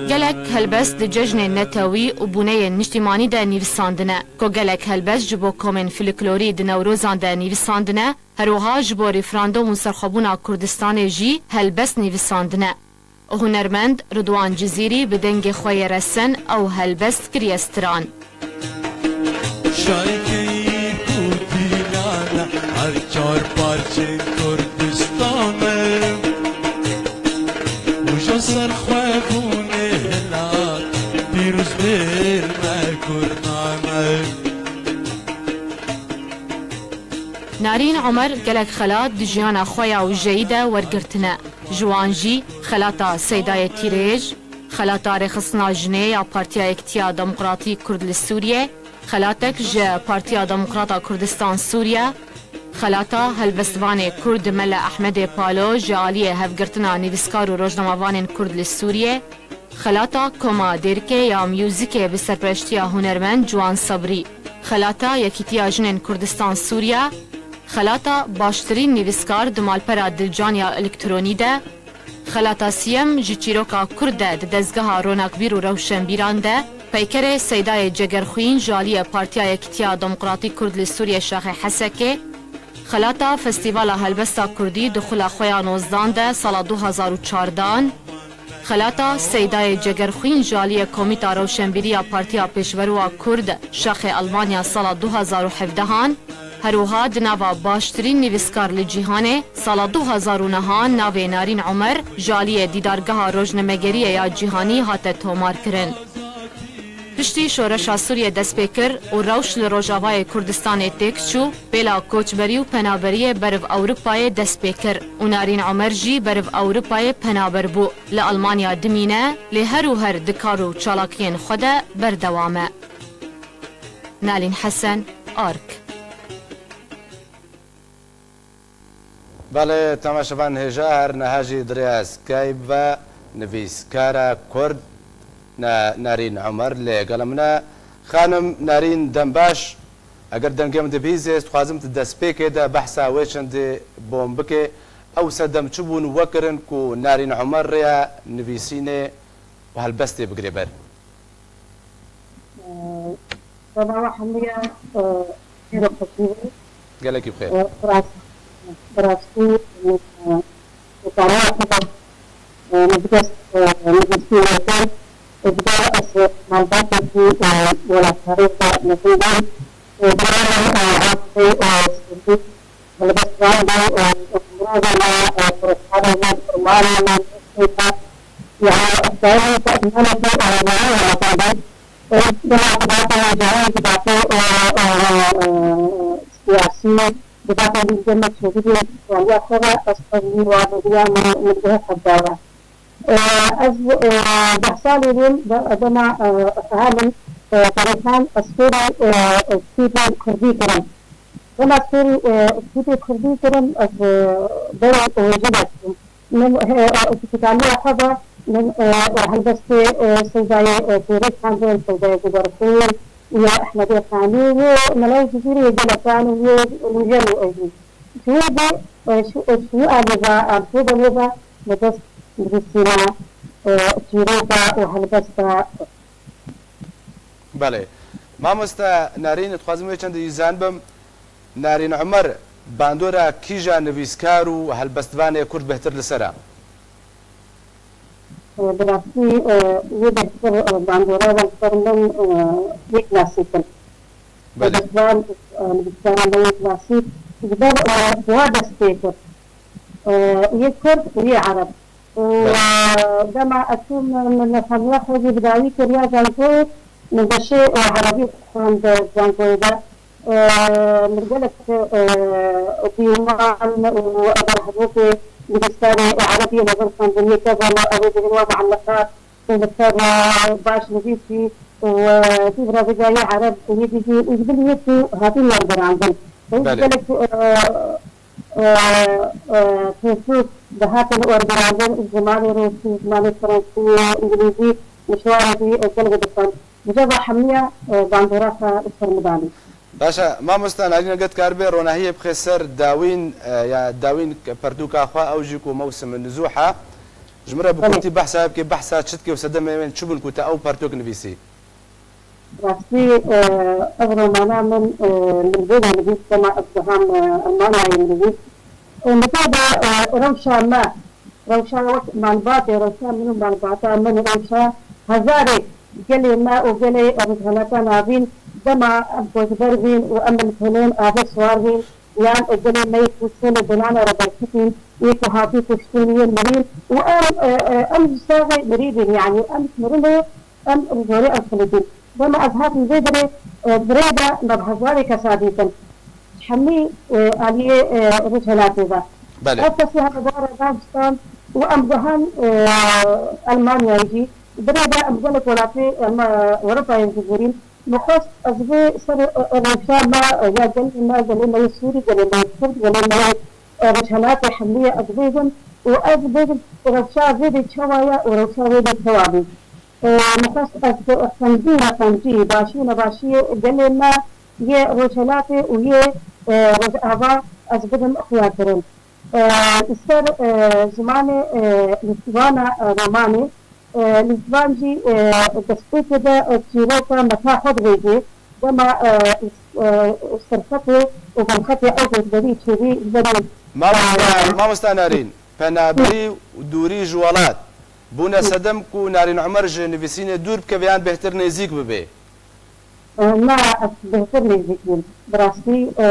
Gelek helbest di cejnên netewî û bûneyên niştîmanî de nivîsandine. Ku gelek helbest ji bo komên filiklorî di Newrozan de nivîsandine, her wiha ji bo referandum û serxwebûna Kurdistanê jî helbest nivîsandine. Hunermend Ridwan Cizîrî bi dengê xwe yê resen ew helbest kiriye stran. Şarkeyî ku dîlana her çar parçên Kurdistan e. Û ji ser xwe bûnê hilat, pîroz bêr me Kurdan e. Narîn Omer gelek xelat di jiyana xwe ya wijeyî de wergirtine. Ji wan jî xelata Seydayê Tîrêj, xelata Rêxistina Jinê ya Partiya Yekitiya Demokratî Kurd li Sûriyê, xelatek ji Partiya Demokrata Kurdistan Sûriye, xelata helbestvanê Kurd Mele Ehmedê Palo ji aliyê Hevgirtina Nivîskar û Rojnamevanên Kurd li Sûriyê, xelata Koma Dêrikê ya Muzîkê bi serpereştiya hunermend Ciwan Sebrî, xelata Yekîtiya Jinên Kurdistan Sûriye, xelata Baştirîn Nivîskar di malpera Dilcan ya Elektronî de, xelata siyem ji çîroka Kurd de di dezgeha ronakbîr û rewşenbîran de, peykerê Seydayê Cegerxwîn ji aliyê Partiya Yekîtiya Demokratîk Kurd li Sûriyê Şaxê Hesekê, xelata Festîvala Helbesta Kurdî di xula xwe ya nozdan de sala du hazar û çardan, xelata Seydayê Cegerxwîn ji aliyê Komîta Rewşenbîrî ya Partiya Pêşveroa Kurd Şaxê Elmanya sala du hazar û hevdehan, her wiha di nava baştirîn nivîskar li cîhanê sala du hazar û nehan navê Narîn Omer ji aliyê Dîdargeha Rojnamegeriyê ya Cîhanî hate tomarkirin. Piştî şoreşa Sûriyê dest pê kir û rewş li Rojavayê Kurdistanê têk çû, pêla koçberî û penaberiyê beriv Ewropayê dest pê kir û Narîn Omer jî beriv Ewropayê penaber bû. Li Almanya dimîne, lê her û her di kar û çalakiyên xwe de berdewam e. Nalîn Hesen, Ark. Belê, temaşevan hêja her niha jî di rêya Skype ve nivîskara Kurd Na-, Narîn Omer lê gela min e. Xanim Narîn, dem baş. Eger dengê min dibihîzê, ez dixwazim tu destpêkê de behsa wê çendê bom bikê. Ew sedem çi bûn wekirin ku Narîn Omer rêya nivîsînê û helbestê bigirê ber? Seba we hemûya, e, xêr û xweşî be. Gelekî bi xêr. E, bi rast-, bi rastî, e, e, e, ji dest, e, nivîsînê kir. Ji ber ez malbatekî, e, welatparêz ve mezin bûm. E, bi rastî, e, Helbestvan bû, e, mirovên me, e, pirozkarên me, kurmanên me, doxên me, yani, efkarên me, imanekî, e, yani, e, dema xebatên me, yani, xebatê, e, e, e, siyasî, xebatên dî, dema çêbirî, yani, ya xwe ve, ez xwe wî wa biriya min, min guhe xwe daye. E, ez, e, deh salî bûm, de-, dema, e, feha min, e, perêxan, ez fêrî, e, e, stûdên kurdî kirim. Dema ez fêrî, e, stûdê kurdî kirim, ez, e, berê hêjî de çûm. Min, e, e, kitaliya xwe de min, e, e, helbestê, e, Seydayê, e, Pêrêz xwendin, Seydayê Guberxwîn, ya Ehmedê Xanî, yê Melayê Cizîrê, yê gelek an û yê Nûjel û Ejî. Ji wê de, e, şu, e, şu alî ve, em şû demê ve, me dest nivîsîna, e, çîroka û helbesta. Belê. Mamoste Narîn, dixwazim wê çendê jî zanibim, Narîn Omer bandora kîja nivîskar û helbestvanê Kurd bêhtir li ser e? E, bi rastî, e, wê bêhtir, e, bandora ve li ser min, e, yê klasîk in. Belê. Helbestvan, e, nivîskaran ve yê klasîk. Ji ber, e, wa dest pê kir. E, yê Kurd û yê Ereb. û, Belê. e, dema ez çûm, min hemiya xwe jî bi dawî kiriya zankoyê, min beşê, e, erebî xwend zankoyê de. E, min gelek, e, dîwan û berhevokê nivîskarê erebî li vir xwendin, yeke ve me ew ê dibin wa muelleqat û li ser, e, baş nivîsî û, e, dîvra vê cayê ereb û yê dî jî û ji bilî yê ku hatîn wergerandin. Belê. Gelek, e, e, e, pirsûk dihatin wergerandin, zimanê rûsî, zimanê fransî, îngilîzî, mişwarê jî, e, gelek dixwend. Ji va hemiya, e, bandora xwe li ser min danî. Baş e, mamosta Narîn, eger dikaribe ronahiyê bixê ser dawîn, e, ya dawîn pertûka xwe, ew jî ku mewsim nizûh e. Ji min re bi Belê. kurtî behsa bike, behsa çi dike û sedemê wên çi bûn ku te ew pertûk nivîsî? Rastî, e, ev romana min, e, min vê de nivîs, dema ez diham, e, Almanyayê min nivîs. E, min vê de, e, rewşa me, rewşa wek malbatê, rewşa min û malbata min, rewşa hezarê gelê me û gelê rojhilata navîn, dema em koçber bîn û em li tenên avê siwar bîn, yan gelê me yê ku sêlê binana re derketîn, yê ku hatî kuştin, yê mirîn û em, e, e, em ji saxê mirî bîn, yanî em mirinê em li jorê em xilitîn. Dema ez hatim vê derê, e, bi rê de me bi hezarê kesa dîtin. Hemî, e, aliyê, e, Rojhilatê de. Belê. Ev kesî hevdar e, dagistan û em guhan, e, Almanyayê jî. Bi rê de em gelek welatê, em, e, Ewropayê jî bûrîn. Min xwest ez vê ser, e, e, rewşa me, e, ya gelê me, gelê me yê Sûrî, gelê me yê Kurd, gelê me yê, e, Rojhilatê hemî ye ez bêjim û ez bêjim rewşa vê dê çawa ye û rewşa wê dê çawa bû. E, min xwest ez qencî neqencî, başî nebaşiyê gelê me yê Rojhilatê û yê, e, Rojava ez bidim xuyakirin. E, li ser, e, zimanê, e, lîstvana, e, romanê, e, lîstvan jî, e, destpêkê de, e, çîroka meta xwe dibêje, dema, e, e, serxetê û binxetê ew koçberî çêbî ji ber wê. Mamosta, e, mamosta Narîn, penaberî û dûrî ji welat bûne Hı. sedem ku Narîn Umer ji nivîsînê dûr bikeve yan bêhtir nêzîk bibe? E, na, ez bêhtir nêzîk bûm. Bi rastî, e,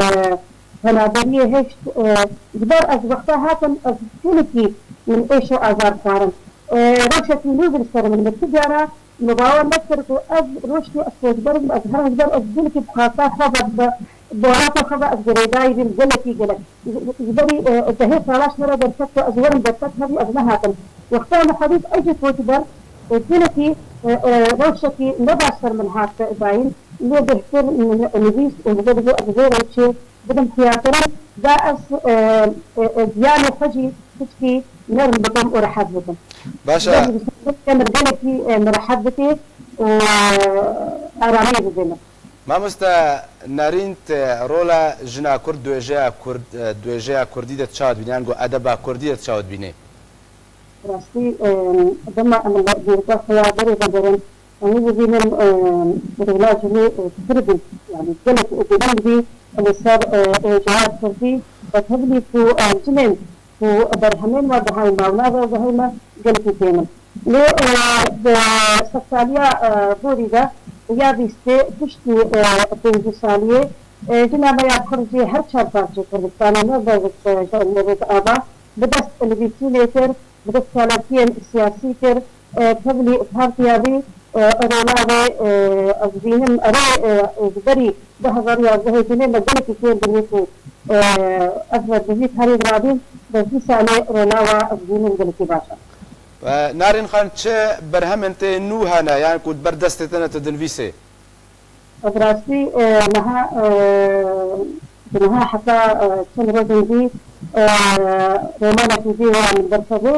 penaberiyê hêşt, e, ji ber ez wexta hatim, ez hinekî min êş û azar xwarin. E, rewşekî nû bi li ser min, min tu cara min bawer nekir ku ez rojekê ez koçber bim, ez herim ji ber ez hinekî bi xwesta xwe ve, bi borata xwe ve ez girêdayî bîm, gelekî gelek. Ji, ji berî, e, dehê sala ji me re derket ku ez werim derfet hevî ez nehatim. Wexta me herî ez jî koçber, e, gelekî, e, e, rewşekî ne baş ser min hat dayîn. Lê bêhtir min nivîs û ji ber vê ez vê rewşê bidim xuyakirin, da ez, e, e, e, giyanê xwe jî hiçkî nerm bikim û rehet bikim. Baş e. Gelekî, e, min rehet bike û, e, aramiyê bide min. Mamoste Narîn, te rola jina Kurd, dibêjeya Kurd, e, dibêjeya Kurdî de çawa dibînî? Yan ku edeba Kurdî de çawa dibînî? Rastî, e, dema em li dîrka xwe ya berê vegerin, em ê bibînin, e, rola jinê, e, pir bî, yanî gelek girîng bî li ser, e, êjeya Kurdî, bi tevlî ku, e, jinên ku berhemên we bihayî me û navê bihayî me gelekî kêm in. Lê, e, di sedsaliya, e, borî de ya bîstê piştî, e, pêncî saliyê, e, jina me ya Kurd jî her çar parçeyê Kurdistanê ne berzik, e, ji Rojava bi dest nivîsînê kir, bi dest çalakiyên siyasî kir, e, tevlî partiya vî, e, rola wê, e, ez dibînim erê, e, ji berî du hezar yazdehê jinê me gelekî kêm dibî ku, e, ez me bi vî karî dirabîm, bes dîsa lê rola wa ez dibînim gelekî baş e. E, Narîn Xan, çi berhemên te nû hene, yan ku di ber destê te ne tu dinivîsê? Bi rastî, e, niha, e, bi niha heta, e, çend rojên dî, e, romanekî dî were min derkeve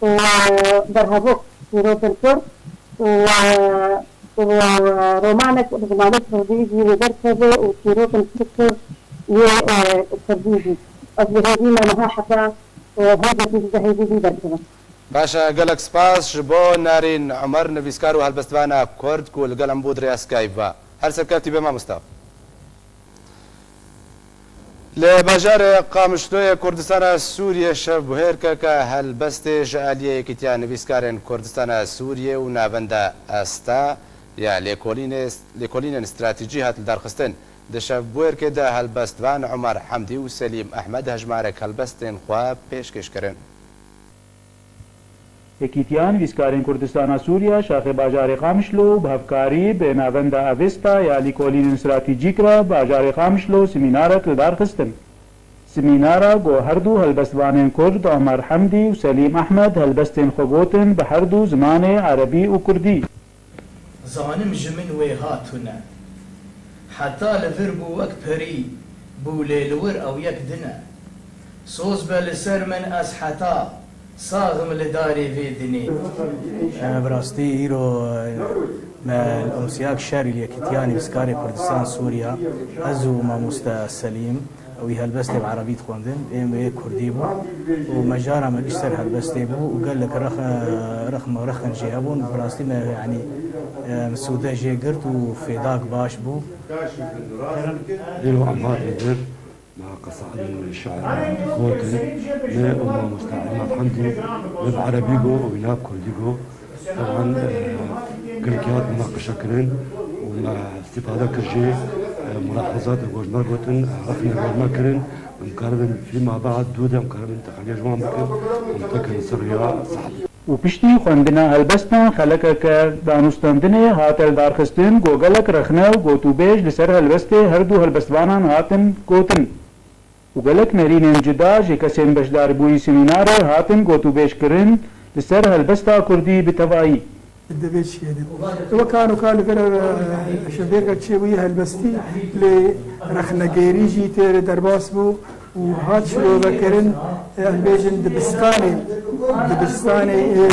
û, e, berhevok çîrokên Kurd û, e, û, e, romanek bi zimanê Kurdî jî wê derkeve û çîrokên Kurd yê, e, Kurdî jî. Ez bi hêvî me niha heta, e, hêzekî ji hêvî dî derkeve. Baş e, gelek spas ji bo Narîn Umer, nivîskar û helbestvana Kurd ku li gel em bû di rêya Skype ve. Her serkevtî be mamosta. Li bajarê Qamişloyê Kurdistana Sûriyê şevbûherkeke helbestê ji aliyê Yekîtiya Nivîskarên Kurdistana Sûriyê û Navenda ESTA ya lêkolînê, lêkolînên stratejî hat lidarxistin. Di şevbûherkê de helbestvan Umer Hemdî û Selîm Ehmed hejmarek helbestên xwe pêşkêş kirin. Yekîtiya Nivîskarên Kurdistana Sûriya şaxê bajarê Qamişlo û bi hevkarî bi Navenda Avesta ya Lîkolînên Stratejîk re bajarê Qamişlo semînarek li dar xistin. Semînara ku her du helbestvanên Kurd Omer Hemdî û Selîm Ehmed helbestên xwe gotin bi her du zimanê erebî û kurdî. Zanim ji min wê hatune. Heta li vir bû wek perî bû, lê li wir ew yek din e. Soz be li ser min, ez heta sax im li darê vê dinê. Bi rastî îro, e, me li Umsiyak Şerî li Yekîtiya Nivîskarê Kurdistan Sûriya, ez û mamoste Selîm, wî helbestê bi erebî dixwendin, êm wê kurdî bû û mejara me giş ser helbestê bû û gelek rex-, rexm û rexin jê hebûn. Bi rastî me, yanî, em sûde jê girt û fêdak baş bû. Îro em hatin vir, me qesa li şair gotin, me û mamoste Îmad Hemdî, me bi erebî got û wî ne bi kurdî got. Teban, e, gelekî hat munaqeşe kirin û me îstîfade kir jê, e, mulahazatê ku ji me gotin, e, rexnê ku ji me kirin, em karibin fîma be'd dû de em karibin texeliya ji wan bikin, em tekin ser rêya sehd. Û piştî xwendina helbestan xelekeke danûstendinê hate lidarxistin ku gelek rexne û gotûbêj li ser helbestê her du helbestvanan hatin gotin. Û gelek nerînên cuda ji kesên beşdarbûyî semînarê hatin gotûbêjkirin li ser helbesta kurdî bi tevayî. Divê çiyê de. Wek kano ka li vir, e, şevbêrka çêbûyî helbestî lê rexnegêrî jî tê re derbas bû û hat şirovekirin, e, em bêjin dibistanê, dibistanê ê,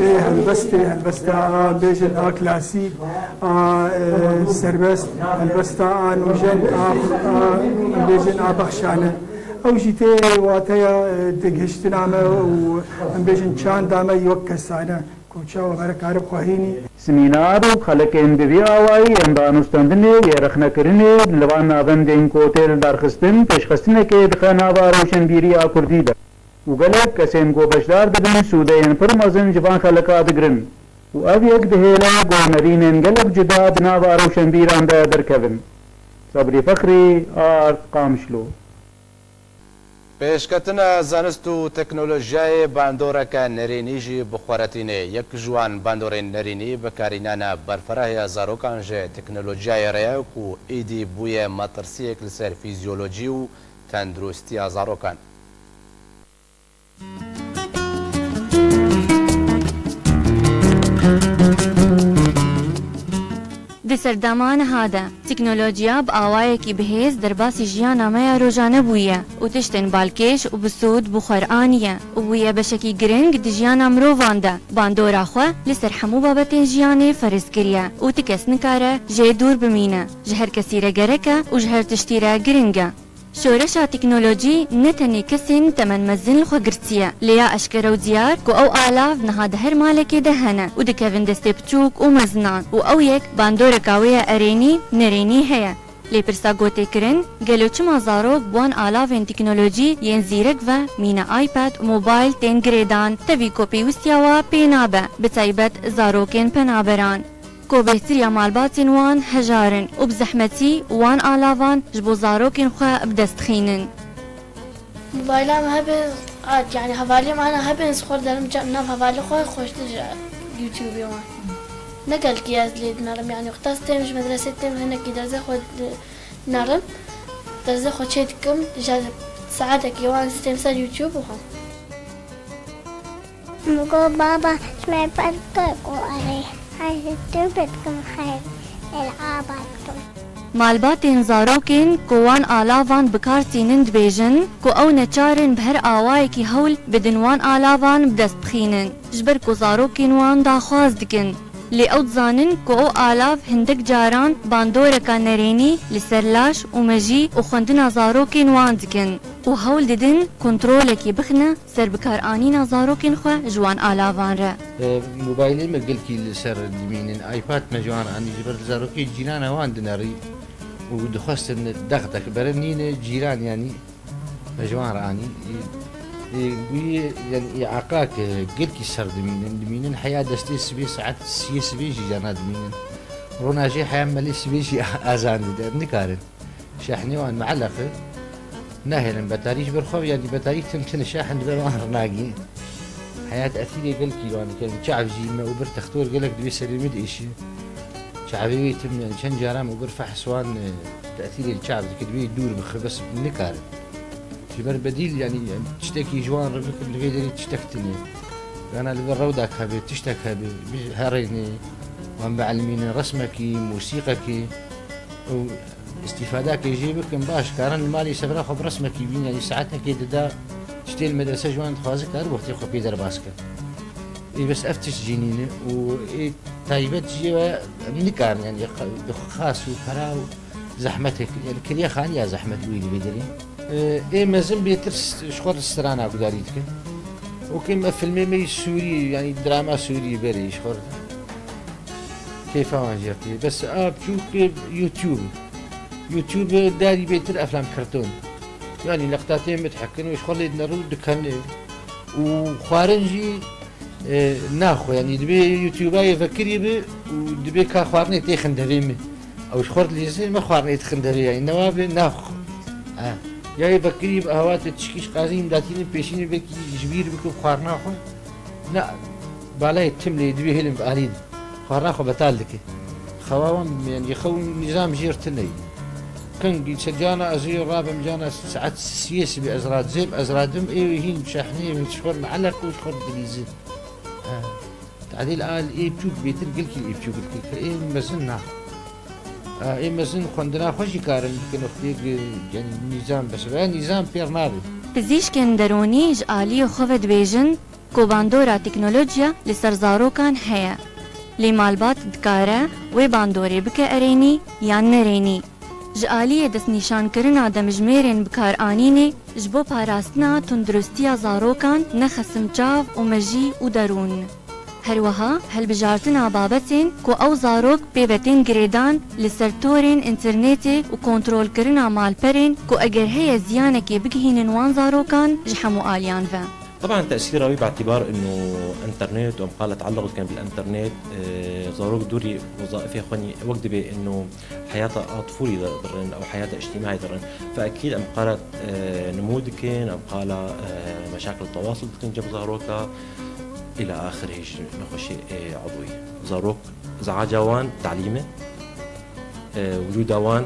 ê helbestê, helbesta, a, bêjin a klasîk, a, e, serbest, helbesta a nûjen, a, a, em bêjin a bexşane. Ew jî tê wateya, e, digihiştina me û em bêjin çanda me wek kesane ku çawa me re karib xwe hînî. Semînar û xelekên bi vî awayî yên danûstendinê û yê rexnekirinê li van navendên ku tê lidarxistin pêşxistinekê dixe nava rewşenbîriya kurdî de. Û gelek kesên ku beşdar dibin sûdeyên pir mezin ji van xeleka digirin û ev yek dihêle ku nerînên gelek cuda di nava rewşenbîran de derkevin. Sebrî Fexrî, Ard, Qamişlo. Pêşketina zanist û teknolojiyayê bandoreke nerînî jî bi xwe re tîne. Yek ji wan bandorên nerînî bikarînana berfirehê ya zarokan ji teknolojiyayê re ye ku êdî bûye metirsiyek li ser fîzyolojî û tenduristiya zarokan. Di serdema niha de, teknolojiya bi awayekî bihêz derbasî jiyana me ya rojane bûye û tiştên balkêş û bi sûd bi xwe re aniye û bûye beşekî giring di jiyana mirovan de. Bandora xwe li ser hemû babetên jiyanê ferz kiriye û ti kes nikare jê dûr bimîne. Ji her kesî re gerek e û ji her tiştî re giring e. Şoreşa teknolojî ne tenê kesên temenmezin li xwe girtiye, lê ya eşkere û diyar ku ew alav niha di her malekê de hene û dikevin destê piçûk û mezinan û ew yek bandoreka wê ya erênî, nerênî heye. Lê pirsa ku tê kirin, gelo çima zarok bi wan alavên teknolojî yên zîrek ve mîna iPad û mobile tên girêdan, tevî ku pêwistiya we pê nabe, bi taybet zarokên penaberan? Ku bêhtir ya malbatên wan hejar in û bi zehmetî wan alavan ji bo zarokên xwe bi dest dixînin. Mobayla me hebe, a, yani hevaliyê me hene hebên ji xwe derim ca-, nav hevalê xwe xweştir ji YouTubeê wan. Ne gelkî ez lê dinerim, yani wexta ez têm ji medresê têm hinekî derzê xwe di-, dinerim. Derzê xwe çê dikim, ji saetekî wan ez têm ser YouTube û ha. Min got, "Baba, ji me ber bike." Got, "Erê." Ez ji tu bidikim xeyr, elaba dikim. Malbatên zarokên ku wan alavan bi kar tînin dibêjin ku ew neçar in bi her awayekî hewl bidin wan alavan bi dest bixînin, ji ber ku zarokên wan daxwaz dikin. Lê ew dizanin ku ew alav hindek caran bandoreka nerênî li ser laş û mejî û xwendina zarokên wan dikin û hewl didin kontrolekê bixine ser bikaranîna zarokên xwe ji wan alavan re. E, mobaylê me gelkî li ser dimînin, iPad me ji wan anî, ji ber zarokê cîrana wan dinerî û dixwestin dex dex berin nîne cîran, yanî me ji wan re anî. E, e, bûyî, yanî, îaqak, e, gelkî ser dimînin, dimînin heya destê sibê saet siyê sibê jî cana dimînin. Rona jê heya melê sibê jî azan dide, nikarin. Şahnê wan meeleqe nahêlin betarî ji ber xwe, yanî betarî tim tine şahn dibe wan rinagî. Heyat esîrê gelkî wan dikin. Çav jî me û bir textor gelek divê serê min diêşî. Çavê wê tim, yani çend caran û bir fehs wan, e, tesîrê li çav dike, divê dûr bixe, bes nikarin. Ji ber bedîl, yani, tiştekî ji wan re bikin, li vê derê tiştek tune. Yana li vir rewdak hebe, tiştek hebe, bi herêne, wan bielmîne, resmekî, mûsîqekî û îstîfadakê jê bikin, baş, karin li malê sebra xwe bi resmekî bîn, yani saetekê dida, tiştê li medrese ji wan dixwaze, kar wextê xwe pê derbas ke. Ê bes ev tişt jî nîne û ê taybet jê ve em nikarin, yani, bi xas û pera û zehmetek, yani, kiriye xaniya zehmet wî li vê derê. Ê, ê mezin bêtir st-, ji xwe re strana gudarî dikin. Û kêm ev filmê me yî Sûrî, yani, drama Sûrî berê ji xwe re. Keyfa wan jê tê. Bes a biçûk YouTube. YouTube darî bêtir eflam karton. Yani, leqtatê midhekin û ji xwe lê dine rû dikin û xwarin jî, e, naxwe. Yani, dibê YouTube'a yê vekirî bi û dibê ka xwarinê têxin devê min. Ew ji xwe dilîzin, me xwarinê dixin devê, yani, newa bi naxwe. Ha. Ya yê vekirî bi ahwatê tişkî ji qazî min datînin pêşînê vekî ji bîr bikin xwarina xwe. Na, balayê tim lê dibê hêlin bi alî de. Xwarina xwe betal dike. Xewa wan, yani, xew û nîzam jêr tune ye. Kengî se cana ez ê rabim cana saet siyê sibê ez radzêm, ez radim, ê hîn şehnê min ji xwe re mieleq û ji xwe re dilîzin. Ha. Tadîl a ê biçûk bêtir gelkî ê biçûk dike, ê mezin na. Ha, ê mezin xwendina xwe jî karin bikin, wextê, yani, nîzam bes, veya nîzam pêr nabe. Pizîşkên deronî ji aliyê xwe ve dibêjin, ku bandora teknolojiya li ser zarokan heye. Lê malbat dikare wê bandorê bike erênî yan nerênî. Ji aliyê destnîşankirina demjimêrên bikaranînê ji bo parastina tunduristiya zarokan ne xesim çav û mejî û derûn. Her wiha hilbijartina babetên ku ew zarok pê ve tên girêdan li ser torên înternetê û kontrolkirina malperên ku eger heye ziyanekê bigihînin wan zarokan ji hemû aliyan ve. طبعا تأثيرها باعتبار إنه إنترنت ومقالة تعلق كان بالإنترنت، آه، ضروري دوري وظائفي خوني وقت بي إنه حياتها طفولي ضرن أو حياتها اجتماعي ضرن. فأكيد أم قالت، آه، نمودكن، أم قالة، آه، مشاكل التواصل بكن جنب ضروكا إلى آخره. نخشي، آه، عضوي ضروك زعاجة وان تعليمه. Ee, wicûda wan,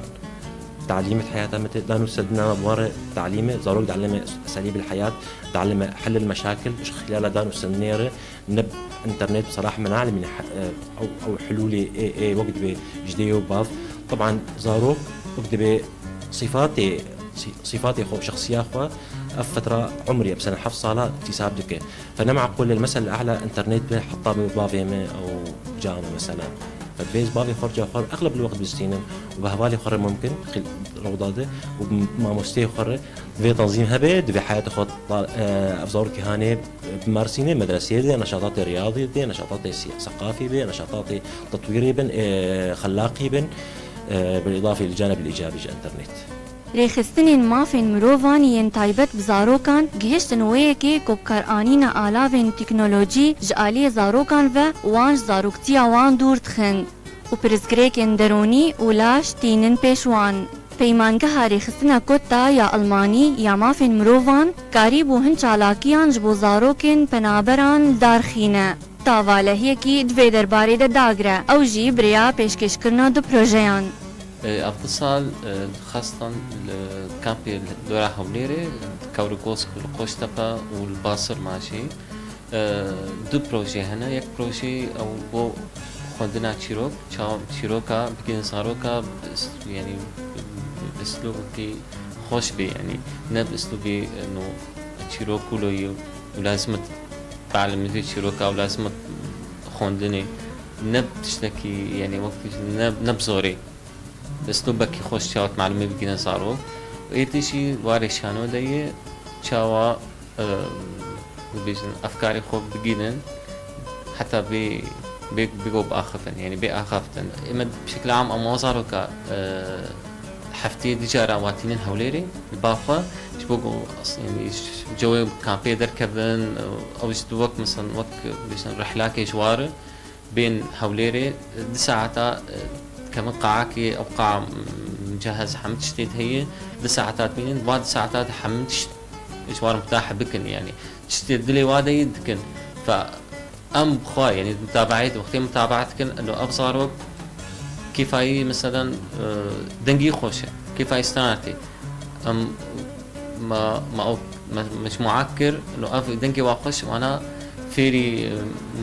talîmê di heyata me tê, dan û sedina me bi wan re talîmê, zarok dielime eselîb el-heyat, dielime hel el-meşakil, ji xilala dan û sedinê re, ne bi înternet, bi serah me neelmîne, e, ew, ew hulûlê ê, ê wek dibê ji dê û bav. Teban zarok wek dibê sîfatê, sî-, sîfatê xwe, şexsiya xwe, ev fetra umrî, mesela heft sala îktîsab dike. فنمعقول المثل الأعلى انترنت به حتى ببابي مي أو جامي مثلًا. فبيز بابي خرجة خر أغلب الوقت بستينم، وبهوالي خر ممكن خل روضة ده، وماموستي خر دبي تنظيم هبه، دبي حياة خد، آه، أفزار كهانة بمارسينه، مدرسية دي، نشاطات رياضية دي، نشاطات سي-، ثقافي بي، نشاطات تطويري بن، آه، خلاقي بن، آه، بالإضافة للجانب الإيجابي جا انترنت. Rêxistinên mafên mirovan yên taybet bi zarokan gihiştin wê yekê ku bikaranîna alavên teknolojî ji aliyê zarokan ve wan ji zaroktiya wan dûr dixin û pirsgirêkên deronî û laş tînin pêş wan. Peymangeha Rêxistina Kotta ya Elmanî ya Mafên Mirovan karîbû hin çalakiyan ji bo zarokên penaberan li dar xîne. Tavalehiyekî di vê derbarê de dagire, ew jî bi rêya pêşkêşkirina du projeyan. Ev du sal, e, xastan li kampê li dora Hewlêrê, li Kewrikos, li Qoştepe û li Basir ma jî, e, du proje hene. Yek proje ew bo xwendina çîrok, ça-, çîroka bigihînin zaroka, bi s-, yanî bi, bi, bi slûbekî xweş bê, yanî ne bi slûbê, e, no çîrok û loyî û lazim e talimî çîroka û lazim e xwendinê, ne bi tiştekî, yanî wek ne, ne bi zorê. Bi slûbekî xweş çawa malimê bigihîne zarok. Êdî jî warê şano de ye çawa, e, dibêjin, efkarê xwe bigihînin, heta bê, bê, bê ku biaxifin, yanî bê axaftin. Ême bi şekla am em zaroka, e, hefteyê du cara watînin Hewlêrê, li ba xwe, ji bo ku, yanî, ji cewê kampê derkevin, ew jî wek, mesela, wek, bêjin, rihlakê ji war, bên Hewlêrê, du saeta, e, dikevin qaekê, ew qae, m, mucehez, hemû tiştê heye, du saeta dibînin, va du saeta de hemû tişt ji wan re mitah bikin, yanî tiştê dilê wa de yê dikin. Fe em bi xwe, yanî mutabaet, wextê mutabaet dikin, eno ev zarok kêfayî, meselen, e, dengî xweş e, kêfayî strana tê. Em ma, ma ew me-, mecmûa kir, eno ev dengê wa xweş, wana fêrî, e,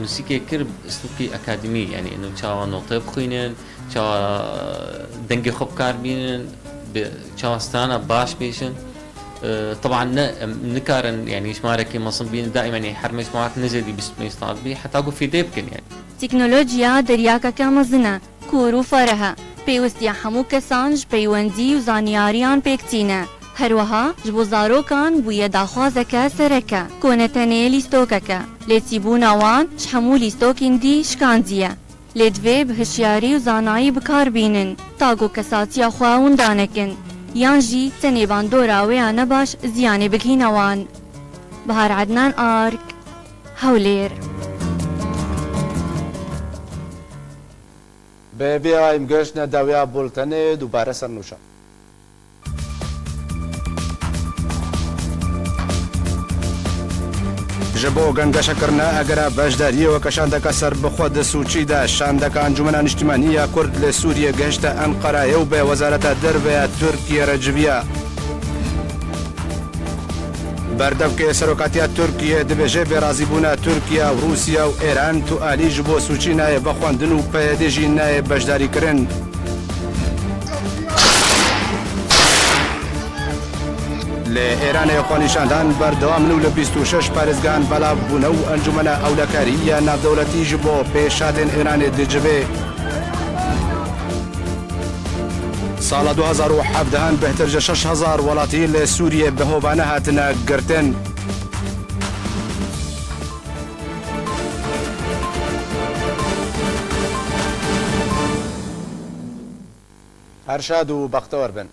muzîkê kir, bi îslûbkî akademî, yanî eno çawa note bixwînin, çawa dengê xwe bi kar bînin, bi, çawa strana baş bêjin. E, teban ne, em nikarin, yanî, jimarekî mezin bînin, daîmen, yanî, her mecmuak ne zêdî bîst û pênc sal bî, heta ku fêdê bikin, yanî. Teknolojiya deryakeke mezin e, kûr û fereh e. Pêwistiya hemû kesan ji peywendî û zanyariyan pêk tîne. Her wiha ji bo zarokan bûye daxwazeke sereke, ku ne tenê lîstokek e, lê çîbûna wan ji hemû lîstokên dî şikandiye. Lê divê bi hişyarî û zanayî bi kar bînin, ta ku kesatiya xwe winda nekin, yan jî tenê bandora wê ya nebaş ziyanê bigihîne wan. Bahar Ednan Ark, Hewlêr. Bi vê em gihiştine dawiya bultenê, dubare sernûşa. Ji bo gengeşekirina egera beşdariyê weke şandeka serbixwe di Sûçî de, şandeka Encûmena Niştimanî ya Kurd li Sûriyê gihişte Enqerayê û bi Wezareta Derve ya Tirkiyê re civiya. Berdevkê Serokatiya Tirkiyê dibêje, bi razîbûna Tirkiye û Rûsya û Êran tu alî ji bo Sûçî nayê vexwendin û P Y D jî nayê beşdarîkirin. Li Êranê xwenîşandan berdewam in û li bîst û şeş parêzgehan belav bûne û Encûmena Ewlekarî ya Navdewletî ji bo pêşhatên Êranê dicive. Sala du hezar û hevdehan bêhtir ji şeş hezar welatî li Sûriyê bi hovane hatine girtin. Her şad û bextewar bin.